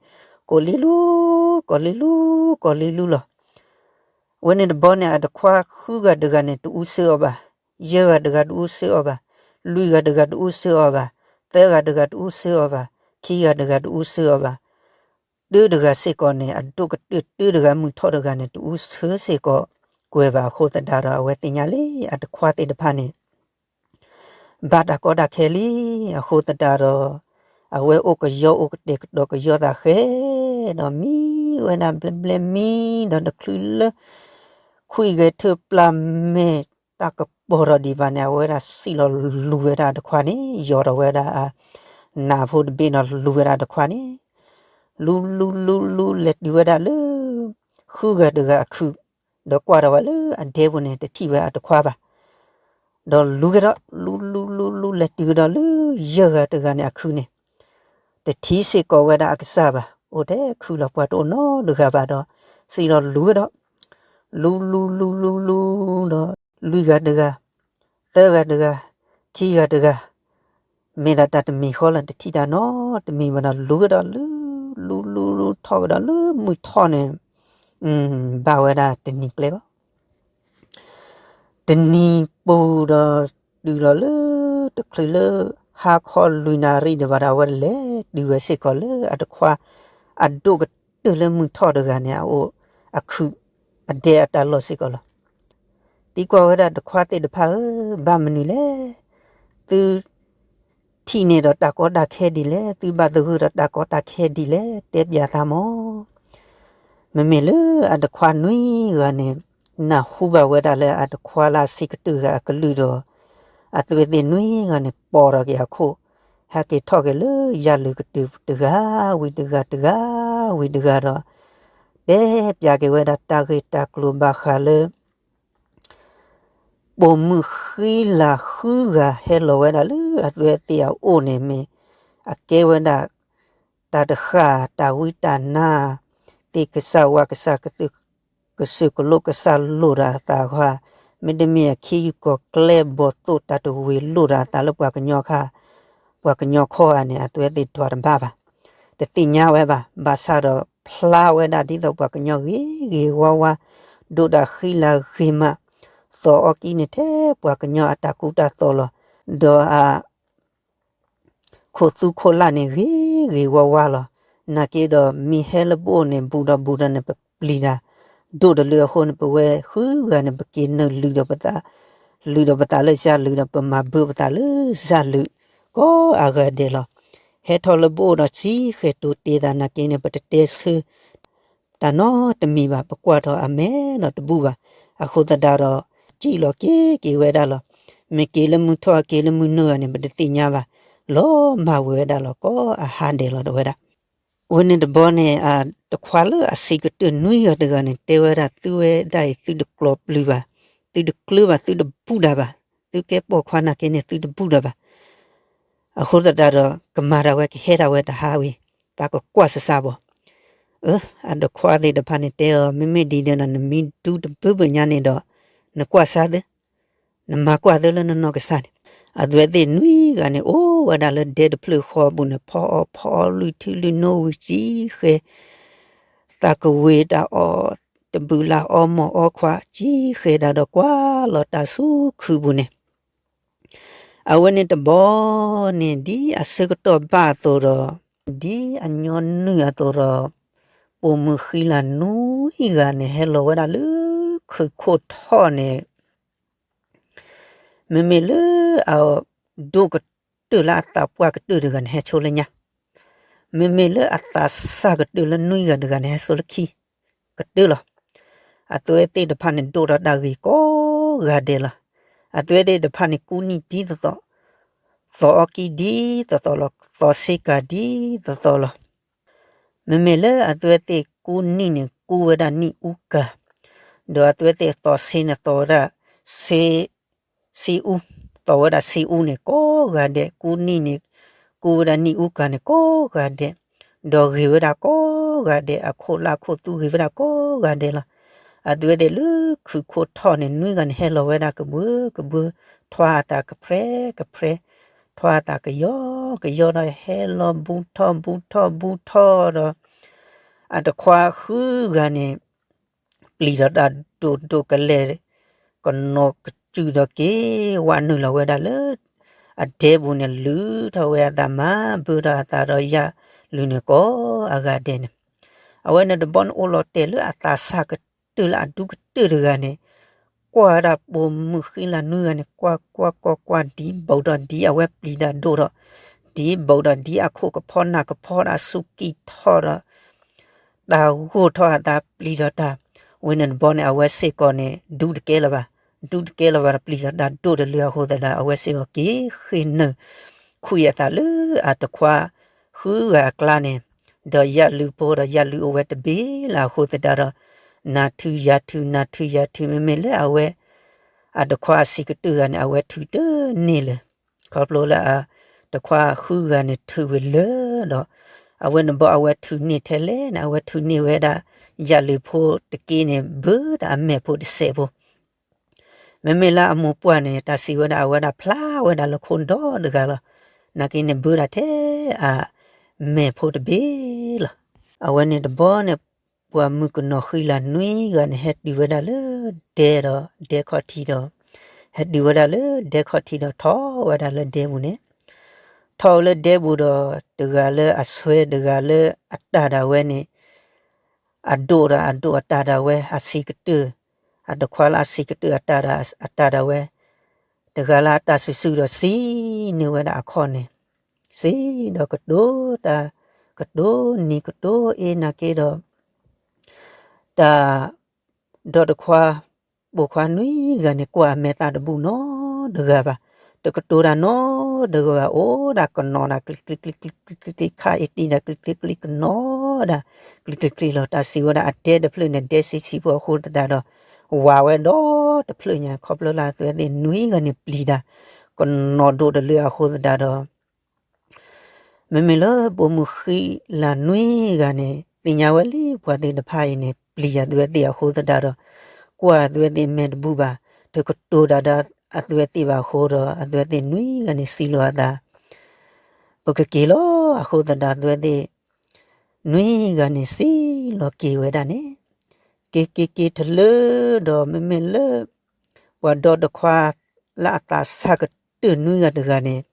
ကိးလံလူ ကိးလံလူ ကိးလံလူလီၤ. အဝဲန့ၣ်တဘျီန့ၣ် အတခွါဃုဂၤတဂၤန့ၣ် တအူဆၢအီၤဘၣ်, ယဲၢ်ဂၤတဂၤတအူဆၢအီၤဘၣ်, လွံၢ်ဂၤတဂၤတအူဆၢအီၤဘၣ်, သၢဂၤတဂၤတအူဆၢအီၤဘၣ်, ခံဂၤတဂၤတအူဆၢအီၤဘၣ်. တၢတဂၤစ့ၢ်ကီးန့ၣ် အဒိၣ်ကတၢၢ်တၢတဂၤ မုၢ်ထီၣ်တဂၤန့ၣ် တအူဆၢစ့ၢ်ကီးကွဲၤဘၣ်အဃိသတးဒီး အဝဲသ့ၣ်ညါလံ အတခွါသ့ၣ်တဖၣ်န့ၣ် ဘၣ်တၢ်ကီတၢ်ခဲလံအဃိသတးဒီး အဝဲအိၣ်ကယီအိၣ်ကတဲာ်ကတီၤကယီသးဃဲ ဒီးမံဝဲဒၣ်ဘျဲဘျဲမံဒီးတချုးလၢ ခွံဂဲၤထၢၣ်ပျၢ်မဲာ်တၢ်က တၢ်တပိာ်ထီၣ်ဒံးဘၣ်န့ၣ် အဝဲဒၣ်စံၣ်လီၤလူၤဝဲဒၣ်အတခွါန့ၣ် ယီၤထီၣ်ဝဲဒၣ်အနးဖိတဘ့ၣ်ဒီးလူၤဝဲဒၣ်အတခွါန့ၣ် လူလူလူလူလဲၤတုၤဝဲဒၣ်လၢ ဃုဂၤတဂၤအခုး, ဒီးကွၢ်ထီၣ်ဝဲလၢအဒဲပူၤန့ၣ် တထံၣ်ဝဲအတခွါဘၣ်. ဒီးလူၤကဒီး လူလူလူလူလဲၤတုၤကဒီးလၢ ယဲၢ်ဂၤတဂၤန့ၣ်အခုးန့ၣ် တထံၣ်စ့ၢ်ကီးဝဲဒၣ်အကစၢ်ဘၣ်. အိၣ်ထဲခုးလီၤပှၤတအိၣ်နီတဂၤဘၣ်ဒီး စံၣ်လီၤလူၤကဒီး လူလူလူလူလူဒီး လွံၢ်ဂၤတဂၤ, သၢဂၤတဂၤ, ခံဂၤတဂၤ, မ့ၢ်ဒၣ်တၢ်တမံၤဃီလၢတထံၣ်တၢ်နီတမံၤဘၣ်ဒီး လူၤကဒီးလၢ လူလူလူထီၣ်ကဒီးလၢမုၢ်ထီၣ်န့ၣ် ဘၣ်ဝဲဒၣ်တနံၤကျဲလီၤ. တနံၤပူၤဒီး တုၤလီၤလၢ တချုးလၢ ဟါခီလွံၢ်နၣ်ရံၣ်ဒံးဘၣ်ဒီး အဝဲလဲၤတုၤဝဲစ့ၢ်ကီးလၢအတခွါ အဒိၣ်ကတၢၢ်လၢမုၢ်ထီၣ်တဂၤန့ၣ် အအိၣ်အခုး အဒဲအတၢ်လီၢ်စ့ၢ်ကီးလီၤ. သံကွၢ်ဝဲဒၣ်တခွါသ့ၣ်တဖၣ်ဧၢ, ဘၣ်မနုၤလဲၣ်. သု ထံၣ်န့ၢ်ဒီးတၢ်ကီတၢ်ခဲဒ်လဲၣ်, သုဘၣ်သဂၢၢ်ဒီးတၢ်ကီတၢ်ခဲဒ်လဲၣ်, တဲပျးသးမၢ်. မ့မ့ၢ်လၢအတခွါနွံဂၤန့ၣ် နၢ်ဟူဘၣ်ဝဲဒၣ်လၢအတခွါလၢအဆံးကတၢၢ်ဂၤအကလုၢ်ဒီး အသုဝဲသ့ၣ်နွံဂၤန့ၣ် ပိာ်ထီၣ်က့ၤအခိၣ်, ဟဲက့ၤထီၣ်က့ၤလၢယၢ်လုာ်ကတုၤတဂၤဝံၤတဂၤ တဂၤဝံၤတဂၤဒီး တဲပျးက့ၤဝဲဒၣ်တၢ်ဂ့ၢ်တၢ်ကျိၤဘၣ်ဃးလၢ ပိာ်မုၣ်ဃံလၤဃုဂၤဟဲလီၤဝဲဒၣ်လၢအသုဝဲသ့ၣ်အအိၣ်န့ၣ် မ့ၢ်အကဲဝဲဒၣ် တၢ်တဃၣ်တၢ်ဝံတၢ်နါ သ့ၣ်ကစၢ်ဝါကစၢ် ကစၢၢ်ကလိကစၢ်လိၣ်ဒီးအသးဧါ, မ့တမ့ၢ်အခ့ယုၢ်ကီၢ်ကျဲဘီၣ်သိၣ်တၢ်တဝ့ၤလိၣ်ဒီးအသးလၢပှၤကညီခါ, ပှၤကညီခီဧါန့ၣ် အသုဝဲသ့ၣ်ဒွးတဘၣ်ဘၣ်, တသ့ၣ်ညါဝဲဘၣ်. ဘၣ်ဆၣ်ဒီးဖျါဝဲဒၣ်ဒ်သိးပှၤကညီဂ့ၤဂ့ၤဝါဝါ, ဒိၣ်ဒၣ်ဃံလၤဂ့ၤမး, သီၣ်အီကံန့ၣ်ထဲပှၤကညီအတၢ်ကူတၢ်သိးလီၤ. ဒီးအ ခိၣ်သူခိၣ်လၢ်န့ၣ်ဂ့ၤဂ့ၤဝါဝါလီၤ. နာ်က့ဒီးမ့ၢ်ဟဲလၢပအိၣ်န့ၣ် ဘူးဒီးဘူးဒီးန့ၣ် ပပျံၤတၢ်ဒိၣ်တလၢအဃိန့ၣ် ပဝဲဃုဂၤန့ၣ် ပက့ၤနုာ်လုၢ်ဒီးပသး, လုၢ်ဒီးပသးလၢယၢ်လုာ်ဒီး ပမၤဘၢပသးလၢယၢ်လုာ် ကိးအဂၤဒဲးလီၤ. ဟဲထီၣ်လၢပအိၣ်ဒီးစံဃဲၤတိၤတ့ၢ်သးနာ်က့န့ၣ် ပတတဲဆၢ တၢ်နီတမံၤဘၣ်, ပကွၢ်ထီၣ်အမဲာ်ဒီးတဘူၣ်ဘၣ်. အဃိသတးဒီး စံၣ်လီၤက့ၤက့ၤဝဲဒၣ်လီၤ. မ့ၢ်က့ၤလၢမုၢ်ထီၣ်က့ၤလၢမုၢ်နုာ်ဧါန့ၣ် ပတသ့ၣ်ညါဘၣ်. လီၤမၢ်ဝဲဒၣ်လီၤ ကိးအဟါဒဲးလီၤ တဲဝဲဒၣ်. ဝဲန့ၣ်တဘျီန့ၣ် တခွါလၢအဆံးကတၢၢ်နွံဂၤတဂၤန့ၣ် တဲဝဲဒၣ် သုဝဲဒၣ်အံၤ သုတကျိၤပျုၤဘၣ်, သုတကျၢၤဘၣ်, သုတဘူၣ်တၢ်ဘၣ်, သုကဲပိာ်ခွါနာ်က့န့ၣ် သုတဘူၣ်တၢ်ဘၣ်. အဃိသတးဒီး ကမၤတၢ်ဝဲ ကဟဲတၢ်ဝဲတဟါဝံၤ သးကကွၢ်စၢ်စၢ်ဘၣ်. အၢ အတခွါသ့ၣ်တဖၣ်န့ၣ်တဲအီၤ မ့မ့ၢ်ဒ်န့ၣ်ဒီး နမ့ၢ်ဒူတဘၢဘၢညါန့ၣ်ဒီး နကွၢ်စၢ်သ့, နမၤကွၢ်သ့လၢနနီၢ်ကစၢ်န့ၣ်. အသုဝဲသ့ၣ်နွံဂၤန့ၣ် အိၣ်ဝဲဒၣ်လၢဒဲတဖျၢၣ်ဃီပူၤန့ၣ် ဖီအီၣ်ဖီအီလွံၢ်ထူလွံၢ်နိဝံၤစံဃဲၤ သးကဝ့ၤတၢ်အီၣ် တဘုးလၢအီၣ်မီၢ်အီၣ်ခွါ စံဃဲၤဒၣ်ဒီးကွၢ်လီၤတၢ်ဆူခုးပူၤန့ၣ် အဝဲန့ၣ်တဘျီန့ၣ် ဒ်အဆၢကတီၢ်ဘၣ်အသိးဒီး ဒ်အညီနုၢ်အသိးဒီး ပိာ်မုၣ်ဃံလၤနွံဂၤန့ၣ် ဟဲလီၤဝဲဒၣ်လၢခုးခိၣ်ထီၣ်န့ၣ် မ့မ့ၢ်လၢအဒိၣ်ကတၢၢ်လၢအသးပှၢ်ကတၢၢ်တဂၤန့ၣ် ဟဲဆိလၢညါ, မ့မ့ၢ်လၢအသးစၢ်ကတၢၢ်လၢနွံဂၤတဂၤန့ၣ် ဟဲဆိလၢခံ ကတၢၢ်လီၤ. အသုဝဲသ့ၣ်တဖၣ်န့ၣ် ဒိၣ်ထီၣ်တၢ်ဂ့ၤကိးဂၤဒဲးလီၤ. အသုဝဲသ့ၣ်တဖၣ်န့ၣ် ကူနံၣ်ဒ်သိးသိး, သီၣ်အီကံဒ်သိးသိးလီၤ, သီၣ်ဆ့ကၤဒ်သိးသိးလီၤ. မ့မ့ၢ်လၢအသုဝဲသ့ၣ်ကူနံၣ်န့ၣ် ကူဝဲဒၣ်နံၣ်အူကၤ, ဒီးအသုဝဲသ့ၣ်သီၣ်ဆ့န့ၣ် သီၣ်ဝဲဒၣ် ဆ့အူ, သီၣ်ဝဲဒၣ်ဆ့အူန့ၣ်ကိးဂၤဒဲး, ကူနံၣ်န့ၣ် ကူဝဲဒၣ်နံၣ်အူကၤန့ၣ်ကိးဂၤဒဲး, ဒီးဂ့ၤဝဲဒၣ်ကိးဂၤဒဲး, အခိၣ်လၢအခိၣ်သူဂ့ၤဝဲဒၣ်ကိးဂၤဒဲးလီၤ. အသုဝဲသ့ၣ်လၢခုးခိၣ်ထီၣ်န့ၣ် နွံဂၤန့ၣ် ဟဲလီၤဝဲဒၣ်ကဘှၢကဘှၢ, ထွါအသးကဖြဲးကဖြဲး, ထွါအသးကယီကယီဒီး ဟဲလီၤဘူးထီၣ်ဘူးထီၣ်ဘူးထီၣ်ဒီး အတခွါဃုဂၤန့ၣ် ပျံၤဒီးတၢ်ဒိၣ်ဒိၣ်ကလဲာ် ကနိးကစုာ်ဒီးက့ၤဝဲနုာ်လီၤဝဲဒၣ်လၢ အဒဲပူၤန့ၣ် လုၢ်ထီၣ်ဝဲအသးမၤဘၢထီၣ်အသးဒီးယၢ်လုၢ်န့ၣ်ကိးအဂၤဒဲးန့ၣ်, အဝဲန့ၣ်တဘျီန့ၣ် အိၣ်လီၤတဲာ်လၢအသးစၢ်ကတၢၢ်လၢအဒူကတၢၢ်တဂၤန့ၣ် ကွၢ်ဝဲဒၣ်ပိာ်မုၣ်ဃံလၤနွံဂၤန့ၣ် ကွၢ်ကွၢ်ကွၢ်ကွၢ် ဒ်ဘူးဒီးဒ်အဝဲပျံၤတၢ်ဒိၣ်ထီၣ်, ဒ်ဘူးဒီးဒ်အခိၣ်ကဖီနၢ်ကဖီဒီးအစူၢ်ကံၢ်ထီၣ်ဒီး တၢ်ဂိၢ်ထီၣ်အသးပျံၤဒီးတၢ်, ဝဲန့ၣ်တဘျီန့ၣ် အဝဲစ့ၢ်ကီးန့ၣ် ဒူတကဲလၢၤဘၣ်, ဒူတကဲလၢၤဘၣ်ဒီး ပျံၤဒီးတၢ်ဒိၣ်တလၢအဃိသတးဒီး အဝဲစ့ၢ်ကီးက့ၤဃ့ၢ်နုာ် ခွံအသးလၢအတခွါဃုဂၤအကျါန့ၣ်, ဒီးယၣ်လုးဖိဒီးယၣ်လုးအိၣ်ဝဲတဘ့ၣ်လၢအဃိသတးဒီး နၤထုယၤထု နၤထုယၤထု မ့မ့ၢ်လၢအဝဲ အတခွါအဆံးကတၢၢ်ဂၤန့ၣ် အဝဲထုတန့ၢ်လၢၤ, ခီဖျိလၢအတခွါဃုဂၤန့ၣ်ထုဝံၤလၢာ်ဒီး အဝဲန့ၣ်ဘီအဝဲထုန့ၢ်ထဲလဲၣ်န့ၣ် အဝဲထုန့ၢ်ဝဲဒၣ် ယၣ်လုးဖိတက့န့ၣ် ဘၢတၢ်အမဲာ်ဖိတစဲးဖိ မ့မ့ၢ်လၢအမိၢ်ပှၢ်န့ၣ် တၢ်စံးဝဲဒၣ် အဝဲဒၣ်ဖျါဝဲဒၣ်လၢခိဒီတဂၤလီၤ. နာ်က့န့ၣ် ဘၢဒၣ်ထဲအမဲာ်ဖိတဘ့ၣ်လီၤ. အဝဲန့ၣ်တဘီန့ၣ် ပှၤမုၣ်ကနီၤဃံလၤနွံဂၤန့ၣ် ဟဲတုၤဝဲဒၣ်လၢဒဲဒီး ဒဲခီၣ်ထံးဒီး ဟဲတုၤဝဲဒၣ်လၢဒဲခီၣ်ထံးဒီးထီၣ်ဝဲဒၣ်လၢဒဲပူၤန့ၣ်, ထီၣ်ဝဲလၢဒဲပူၤဒီး တဂၤလၢအဆွဲ တဂၤလၢအတၢ်ဒၣ်ဝဲန့ၣ် အဒိၣ်ဒီးအဒိၣ်အတၢ်ဒၣ်ဝဲ အဆံးကတၢၢ်, အတခွါလၢအဆံးကတၢၢ်အတၢ်ဒၣ်အတၢ်ဒၣ်ဝဲ, တဂၤလၢအတၢ်စုာ်စုာ်ဒီးစံးန့ၢ်ဝဲဒၣ်အခီၣ်န့ၣ်, စံးဒီးကတိၤတၢ်, ကတိၤနံၤကတိၤအ့နာ်က့ဒီး တၢ် ဒီးတခွါ ပိာ်ခွါနွံဂၤန့ၣ် ကွၢ်အမဲာ်သးတဘူၣ်နီတဂၤဘၣ်, တကတိၤတၢ်နီတဂၤဘၣ်, အိၣ်ဒၣ်ကနီၤဒၣ် ကျံကျံကျံကျံကျံကျံ ခးအ့တံၢ်ဒၣ် ကျံကျံကျံ ကနီၤဒၣ် ကျံကျံကျံလီၤ. တၢ်စံးဝဲဒၣ် အဒဲတဖျၢၣ်န့ၣ် ဒဲဆံးဆံးဖိအဃိသတးဒီး ဝးဝဲဒီတဖျၢၣ်ညါ ခီဖျိလၢအသုဝဲသ့ၣ်နွံဂၤန့ၣ်ပျံၤတၢ် ကနီၤဒိၣ်တလၢအဃိသတးဒီး မ့မ့ၢ်လၢပိာ်မုၣ်ဃံလၤနွံဂၤန့ၣ် သ့ၣ်ညါဝဲလံ ပှၤသ့ၣ်တဖၣ်အံၤန့ၣ် ပျံၤအသုဝဲသ့ၣ်အဃိသတးဒီး ကွၢ်အသုဝဲသ့ၣ်မဲာ်တဘူၣ်ဘၣ်, တကတိၤတၢ်ဒီးအသုဝဲသ့ၣ်ဘၣ်အဃိဒီး အသုဝဲသ့ၣ်နွံဂၤန့ၣ် စံးလိာ်အသး ပကက့ၤလီၤ. အဃိသတးဒီး အသုဝဲသ့ၣ်နွံဂၤန့ၣ် စံးလီၤက့ၤဝဲဒၣ်န့ၣ်, က့ၤက့ၤက့ၤတလၢဒီး မ့မ့ၢ်လၢ ပှၤဒီတခွါလၢအသးစၢ်ကတၢၢ်နွံဂၤတဂၤန့ၣ်,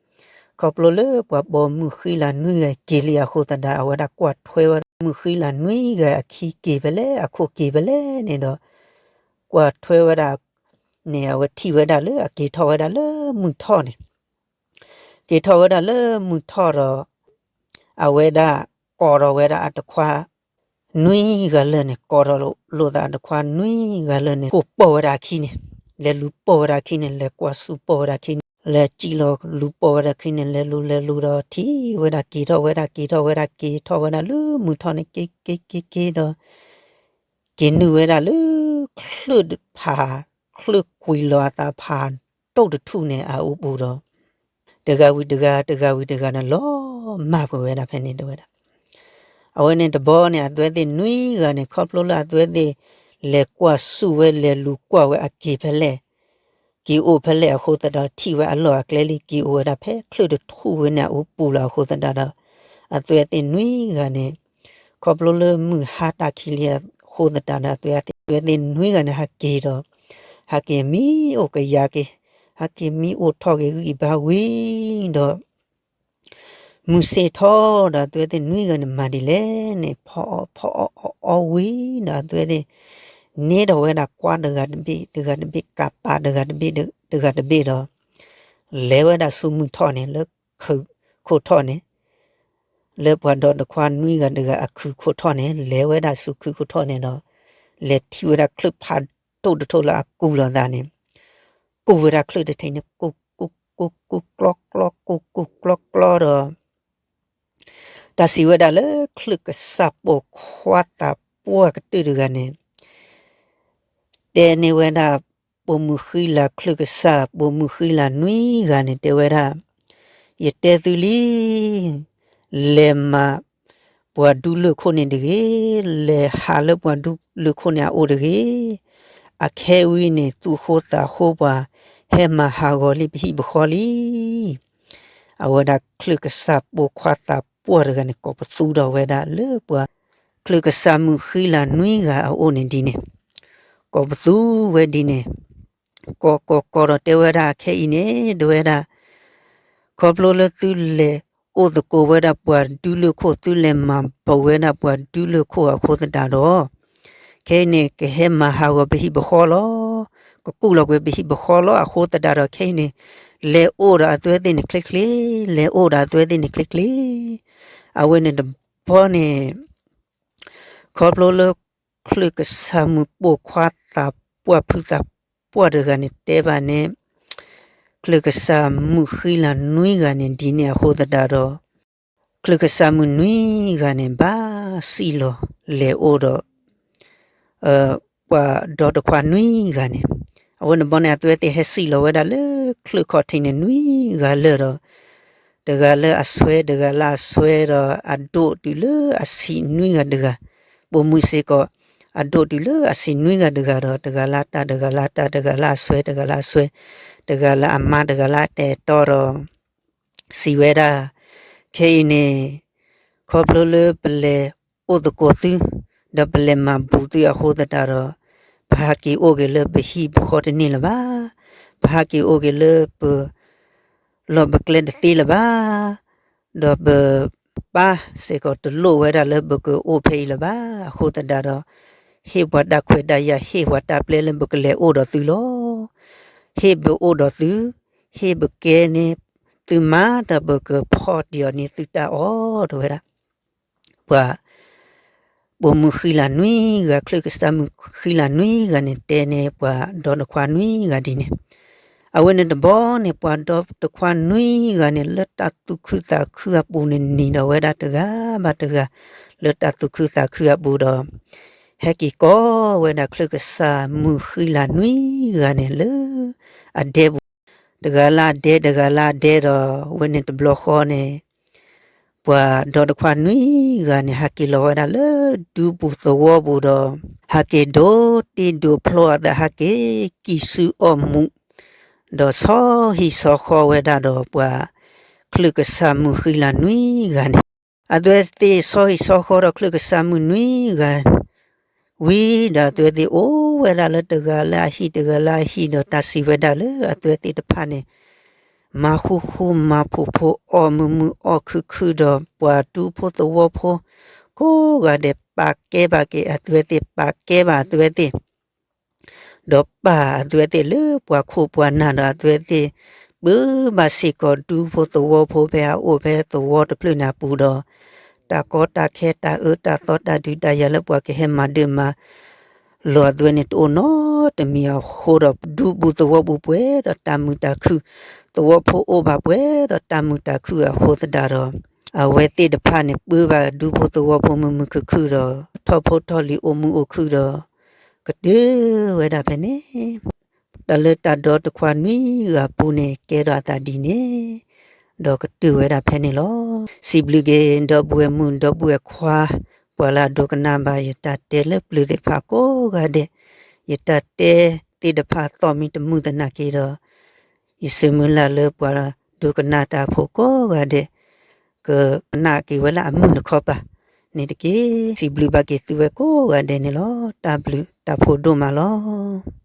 ခီဖျိလၢပှၤပိာ်မုၣ်ဃံလၤနွံဂၤက့ၤလံအဃိသတးဒီး အဝဲဒၣ်ကွၢ်ထွဲဝဲမုၣ်ဃံလၤနွံဂၤအခံက့ၤဖဲလဲၣ် အခိၣ်က့ၤဖဲလဲၣ်န့ၣ်ဒီး ကွၢ်ထွဲဝဲဒၣ်န့ၣ် အဝဲထံၣ်ဝဲဒၣ်လၢအက့ၤထီၣ်ဝဲဒၣ်လၢမုၢ်ထီၣ်န့ၣ်, က့ၤထီၣ်ဝဲဒၣ်လၢမုၢ်ထီၣ်ဒီး အဝဲဒၣ်ကိးထီၣ်ဝဲဒၣ်အတခွါ နွံဂၤလၢာ်န့ၣ် ကိးထီၣ်လိာ်သးအတခွါနွံဂၤလၢာ်န့ၣ် ကိးပိာ်ဝဲဒၣ်အခံန့ၣ်, လဲၤလူၤပိာ်ဝဲဒၣ်အခံန့ၣ် လဲၤကွၢ်စူၣ်ပိာ်ဝဲဒၣ်အခံန့ၣ် လဲၤစံၣ်လီၤလူၤပိာ်ဝဲဒၣ်အခံန့ၣ် လဲၤလူၤလဲၤလူၤဒီးထံၣ်ဝဲဒၣ်က့ၤထီၣ်ဝဲဒၣ် က့ၤထီၣ်ဝဲဒၣ် က့ၤထီၣ်ဝဲဒၣ်လၢမုၢ်ထီၣ်န့ၣ် က့ၤက့ၤက့ၤက့ၤဒီး က့ၤနုာ်ဝဲဒၣ်လၢ ချၢၣ်ဖး ချၢၣ်ကွံာ်လီၤအသးဖး တိၢ်တထူၣ်န့ၣ်အအိၣ်ပူၤဒီး တဂၤဝံၤတဂၤ တဂၤဝံၤတဂၤန့ၣ် လီၤမၢ်ပှဲၤဝဲဒၣ်ဖဲန့ၣ်တဲဝဲဒၣ်. အဝဲန့ၣ်တဘီန့ၣ် အသုဝဲသ့ၣ်နွံဂၤန့ၣ် ခီဖျိလၢအသုဝဲသ့ၣ် လဲၤကွၢ်စူၣ်ဝဲ လဲၤလူၤကွၢ်ဝဲအက့ၤဖဲလဲၣ် က့ၤအိၣ်ဖဲလဲၣ်အဃိသတးဒီး ထံၣ်ဝဲအလီၢ်အကျဲလံ က့ၤအိၣ်ဝဲဒၣ်ဖဲချၢၣ်တထူၣ်ဝဲန့ၣ်အအိၣ်ပူၤလီၤအဃိသတးဒီး အသုဝဲသ့ၣ်နွံဂၤန့ၣ် ခီဖျိလၢမုၢ်ဟါတၢ်ခံးလံအဃိသတးဒီး အသုဝဲသ့ၣ်နွံဂၤန့ၣ် ဟးက့ၤဒီး ဟးက့ၤမံအိၣ်ကယၤက့ၤ ဟးက့ၤမံအိၣ်ထီၣ်က့ၤဂံၢ်ဘါဝံၤဒီး မုၢ်ဆ့ၣ်ထီၣ်ဒီး အသုဝဲသ့ၣ်နွံဂၤန့ၣ် မၤဒ်လဲၣ်န့ၣ် ဖီအီၣ်ဖီအီၣ်အီအီဝံၤဒီး အသုဝဲသ့ၣ် န့ၢ်ထီၣ်ဝဲဒၣ်ကွါတဂၤတဘ့ၣ် တဂၤတဘ့ၣ် ကးပးတဂၤတဘ့ၣ် တဂၤတဘ့ၣ်ဒီး လဲၤဝဲဒၣ်ဆူမုၢ်ထီၣ်န့ၣ် လၢခုးခိၣ်ထီၣ်န့ၣ် လၢပှၤဒီတခွါနွံဂၤတဂၤအခုးခိၣ်ထီၣ်န့ၣ် လဲၤဝဲဒၣ်ဆူခုးခိၣ်ထီၣ်န့ၣ်ဒီး လဲၤထံၣ်ဝဲဒၣ်ချၢၣ်ဖးဒိၣ်တထူၣ်လၢအကူးလီၤသးန့ၣ် ကူးဝဲဒၣ်ချၢၣ်တထံးန့ၣ် ကူးကူးကူးကူးကျီကျီ ကူးကူးကျီကျီဒီး တၢ်စံးဝဲဒၣ်လၢချၢၣ်ကစၢ်ပိာ်ခွါသးပှၢ်ကတၢၢ်တဂၤန့ၣ် တဲန့ၢ်ဝဲဒၣ် ပိာ်မုၣ်ဃံလၤချၢၣ်ကစၢ် ပိာ်မုၣ်ဃံလၤနွံဂၤန့ၣ် တဲဝဲဒၣ်, ယတဲသုလံ, လဲၤမၤပှၤဒူလၢၢ်ခိၣ်န့ၣ်တဂ့ၤ, လဲၤဟးလၢပှၤဒူလၢၢ်ခိၣ်န့ၣ်အအိၣ်တဂ့ၤ, အခဲအံၤန့ၣ် သူၣ်ဃိသးဃိပှၤ ဟဲမၤဟးဂီၤလံပဟံၣ်ပဃီလံ. အဝဲဒၣ်ချၢၣ်ကစၢ်ပိာ်ခွါသးပှၢ်တဂၤန့ၣ် ကိးပသူဒီးဝဲဒၣ်လၢပှၤ ချၢၣ်ကစၢ်မုၣ်ဃံလၤနွံဂၤအအိၣ်န့ၣ်ဒ်န့ၣ်, ကိးပသူဝဲဒ်န့ၣ်, ကိးကိးကိးဒီးတဲဝဲဒၣ်ခဲအံၤန့ၣ် တဲဝဲဒၣ်, ခီဖျိလၢသုလဲၤအိၣ်သကိးဝဲဒၣ်ပှၤဒူလၢၢ်ခိၣ် သုလဲၤမၤဘၣ်ဝဲဒၣ်ပှၤဒူလၢၢ်ခိၣ်အဃိသတးဒီး ခဲအံၤန့ၣ် ကဟဲမၤဟးဂီၤပဟံၣ်ပဃီလီၤ. ကကူးလီၤကွံာ်ပဟံၣ်ပဃီလီၤ. အဃိသတးဒီးခဲအံၤန့ၣ် လဲၤအိၣ်ဒီးအသုဝဲသ့ၣ်န့ၣ်ချ့ချ့, လဲၤအိၣ်ဒီးအသုဝဲသ့ၣ်န့ၣ်ချ့ချ့. အဝဲန့ၣ်တဘီန့ၣ် ခီဖျိလၢချၢၣ်ကစၢ်မုၣ်ပိာ်ခွါသးပှၢ်ဖုသး ပှၢ်တဂၤန့ၣ်တဲဘၣ်န့ၣ် ချၢၣ်ကစၢ်မုၣ်ဃံလၤနွံဂၤန့ၣ် ဒ်န့ၣ်အဃိသတးဒီး ချၢၣ်ကစၢ်မုၣ်နွံဂၤန့ၣ် ဘၣ်စံၣ်လီၤလဲၤအိၣ်ဒီး ပှၤဒီတခွါနွံဂၤန့ၣ်, အဝဲန့ၣ်ဘီန့ၣ် အဝဲသ့ၣ်ဟဲစံၣ်လီၤဝဲဒၣ်လၢချၢၣ်ခီၣ်ထံးန့ၣ်နွံဂၤလၢာ်ဒီး တဂၤလၢအစွဲ တဂၤလၢအစွဲဒီး အဒိၣ်တုၤလၢအဆံးနွံဂၤတဂၤ, ပိာ်မုၣ်စ့ၢ်ကီး အဒိၣ်တုၤလၢအဆံးနွံဂၤတဂၤဒီး တဂၤလၢအတၢ်တဂၤလၢအတၢ် တဂၤလၢအစွဲ တဂၤလၢအစွဲ တဂၤလၢအမါ တဂၤလၢအတၢ်အဲၣ်တီဒီး စံးဝဲဒၣ်, ခဲအံၤန့ၣ် ခီဖျိလၢပလဲၤအိၣ်သကိးသု ဒီးပလဲၤမၤဘူးသုအဃိသတးဒီး ပဟးက့ၤအိၣ်က့ၤလၢပဟံၣ်ပဃီတန့ၢ်လၢၤဘၣ်, ပဟးက့ၤအိၣ်က့ၤလၢပလီၢ်ပကျဲတသ့လၢၤဘၣ်, ဒီးပပၢ်စ့ၢ်ကီးတလိၣ်ဝဲဒၣ်လၢပကအိၣ်ဖဲအံၤလၢၤဘၣ်, အဃိသတးဒီး ဟ့ၣ်ပှၤတၢ်ခွဲးတၢ်ယာ် ဟ့ၣ်ပှၤတၢ်ပျဲလၢပကလဲၤအိၣ်ဒီးသုလီၤ. ဟ့ၣ်ပအိၣ်ဒီးသု, ဟ့ၣ်ပကဲန့ၢ်သုမါ ဒီးပကဖီၣ်တံၢ်အီၤန့ၢ်သုတၢ်အီၣ် တဲဝဲဒၣ်. ပှၤ ပိာ်မုၣ်ဃံလၤနွံဂၤ ချၢၣ်ကစၢ်မုၣ်ဃံလၤနွံဂၤန့ၣ် တဲန့ၢ်ပှၤဒီတခွါနွံဂၤဒ်န့ၣ်, အဝဲန့ၣ်တဘီန့ၣ် ပှၤဒီတခွါနွံဂၤန့ၣ် လၢတၢ်သူၣ်ခုသးခုအပူၤန့ၣ် နံၤဒီးဝဲဒၣ်တဂၤဘၣ်တဂၤ လၢတၢ်သူၣ်ခုသးခုအပူၤဒီး ဟဲက့ၤကိးဝဲဒၣ်ချၢၣ်ကစၢ်မုၣ်ဃံလၤနွံဂၤန့ၣ်လၢအဒဲပူၤ, တဂၤလၢအဒဲ တဂၤလၢအဒဲဒီး ဝဲန့ၣ်တဘျီဃီန့ၣ် ပှၤဒီတခွါနွံဂၤန့ၣ် ဟးက့ၤလီၤဝဲဒၣ်လၢဒူပူၤသဝီပူၤဒီး ဟးက့ၤဒိးတ့ဒိးဖျီအသး ဟးက့ၤကံၢ်ဆူအီၣ်မူး, ဒီးဆီဟံၣ်ဆီဃီဝဲဒၣ်ဒီးပှၤ ချၢၣ်ကစၢ်မုၣ်ဃံလၤနွံဂၤန့ၣ်, အဝဲသ့ၣ်ဆီဟံၣ်ဆီဃီဒီးချၢၣ်ကစၢ်မုၣ်နွံဂၤ ဝံၤဒီးအဝဲသ့ၣ်အိၣ်ဝဲဒၣ်လၢတဂၤလၢအဟံၣ် တဂၤလၢအဟံၣ်ဒီး တၢ်စံးဝဲဒၣ်လၢအဝဲသ့ၣ်တဖၣ်န့ၣ် မၤဃူဃူမၤဖိးဖိ အီၣ်မုာ်မုာ်အီၣ်ခုၣ်ခုၣ်ဒီး ပှၤဒူဖိသဝီဖိ ကိးဂၤဒဲး ပာ်ကဲဘၣ်က့ၤအဝဲသ့ၣ် ပာ်ကဲဘၣ်အဝဲသ့ၣ် ဒီးပာ်အဝဲသ့ၣ်လၢပှၤခိၣ်ပှၤနၢ်ဒီး အဝဲသ့ၣ် ပၢဘၣ်စ့ၢ်ကီးဒူဖိသဝီဖိ ဖဲအအိၣ်ဖဲသဝီတဖျၢၣ်န့ၣ်အပူၤဒီး တၢ်ကီတၢ်ခဲ တၢ်အၢတၢ်သီ တၢ်ဒုးတၢ်ယၤလၢပှၤကဟဲမၤဒၢးမၤ လီၤအဝဲသ့ၣ်န့ၣ်တအိၣ်နီတမံၤအဃိဒီး ဒူပူၤသဝီပူၤပှဲၤဒီးတၢ်မုာ်တၢ်ခုၣ်, သဝီဖိအိၣ်ဘၣ်ပှဲၤဒီးတၢ်မုာ်တၢ်ခုၣ်အဃိသတးဒီး အဝဲသ့ၣ်တဖၣ်န့ၣ် ပၢဘၣ်ဒူဖိသဝီဖိမုာ်မုာ်ခုၣ်ခုၣ်ဒီး ထီၣ်ဖိထီၣ်လံၤအိၣ်မုာ်အိၣ်ခုၣ်ဒီး ကတၢၢ်ဝဲဒၣ်ဖဲန့ၣ် တၢ်လၢတၢ်ဒီတခွါနွံဂၤပူၤန့ၣ် ကဲထီၣ်အသးဒ်န့ၣ် ဒီးကတၢၢ်ဝဲဒၣ်ဖဲန့ၣ်လီၤ. စံးဘျုးက့ၤ ဒီပုၢ်ဝဲၢ်မုၣ် ဒီပုၢ်ဝဲၢ်ခွါ ပှၤလၢအဒိကနၣ်ဘၣ်ယတၢ်တဲလၢပျၢၤသ့ၣ်တဖၣ်ကိးဂၤဒဲး, ယတၢ်တဲသ့ၣ်တဖၣ်သီၣ်မ့ၢ်တမုာ်သနာ်က့ဒီး ယဆၢမုၢ်လၢ်လၢပှၤဒိကနၣ်တၢ်ဖိကိးဂၤဒဲး ကကနၣ်က့ၤဝဲလၢအမုာ်တခီပၤန့ၣ်တက့ၢ်. စံးဘျုးဘၣ်က့ၤသုဝဲကိးဂၤဒဲးန့ၣ်လီၤ. တၢ်ဘျုးတၢ်ဖှိၣ်ဒိၣ်မးလီၤ.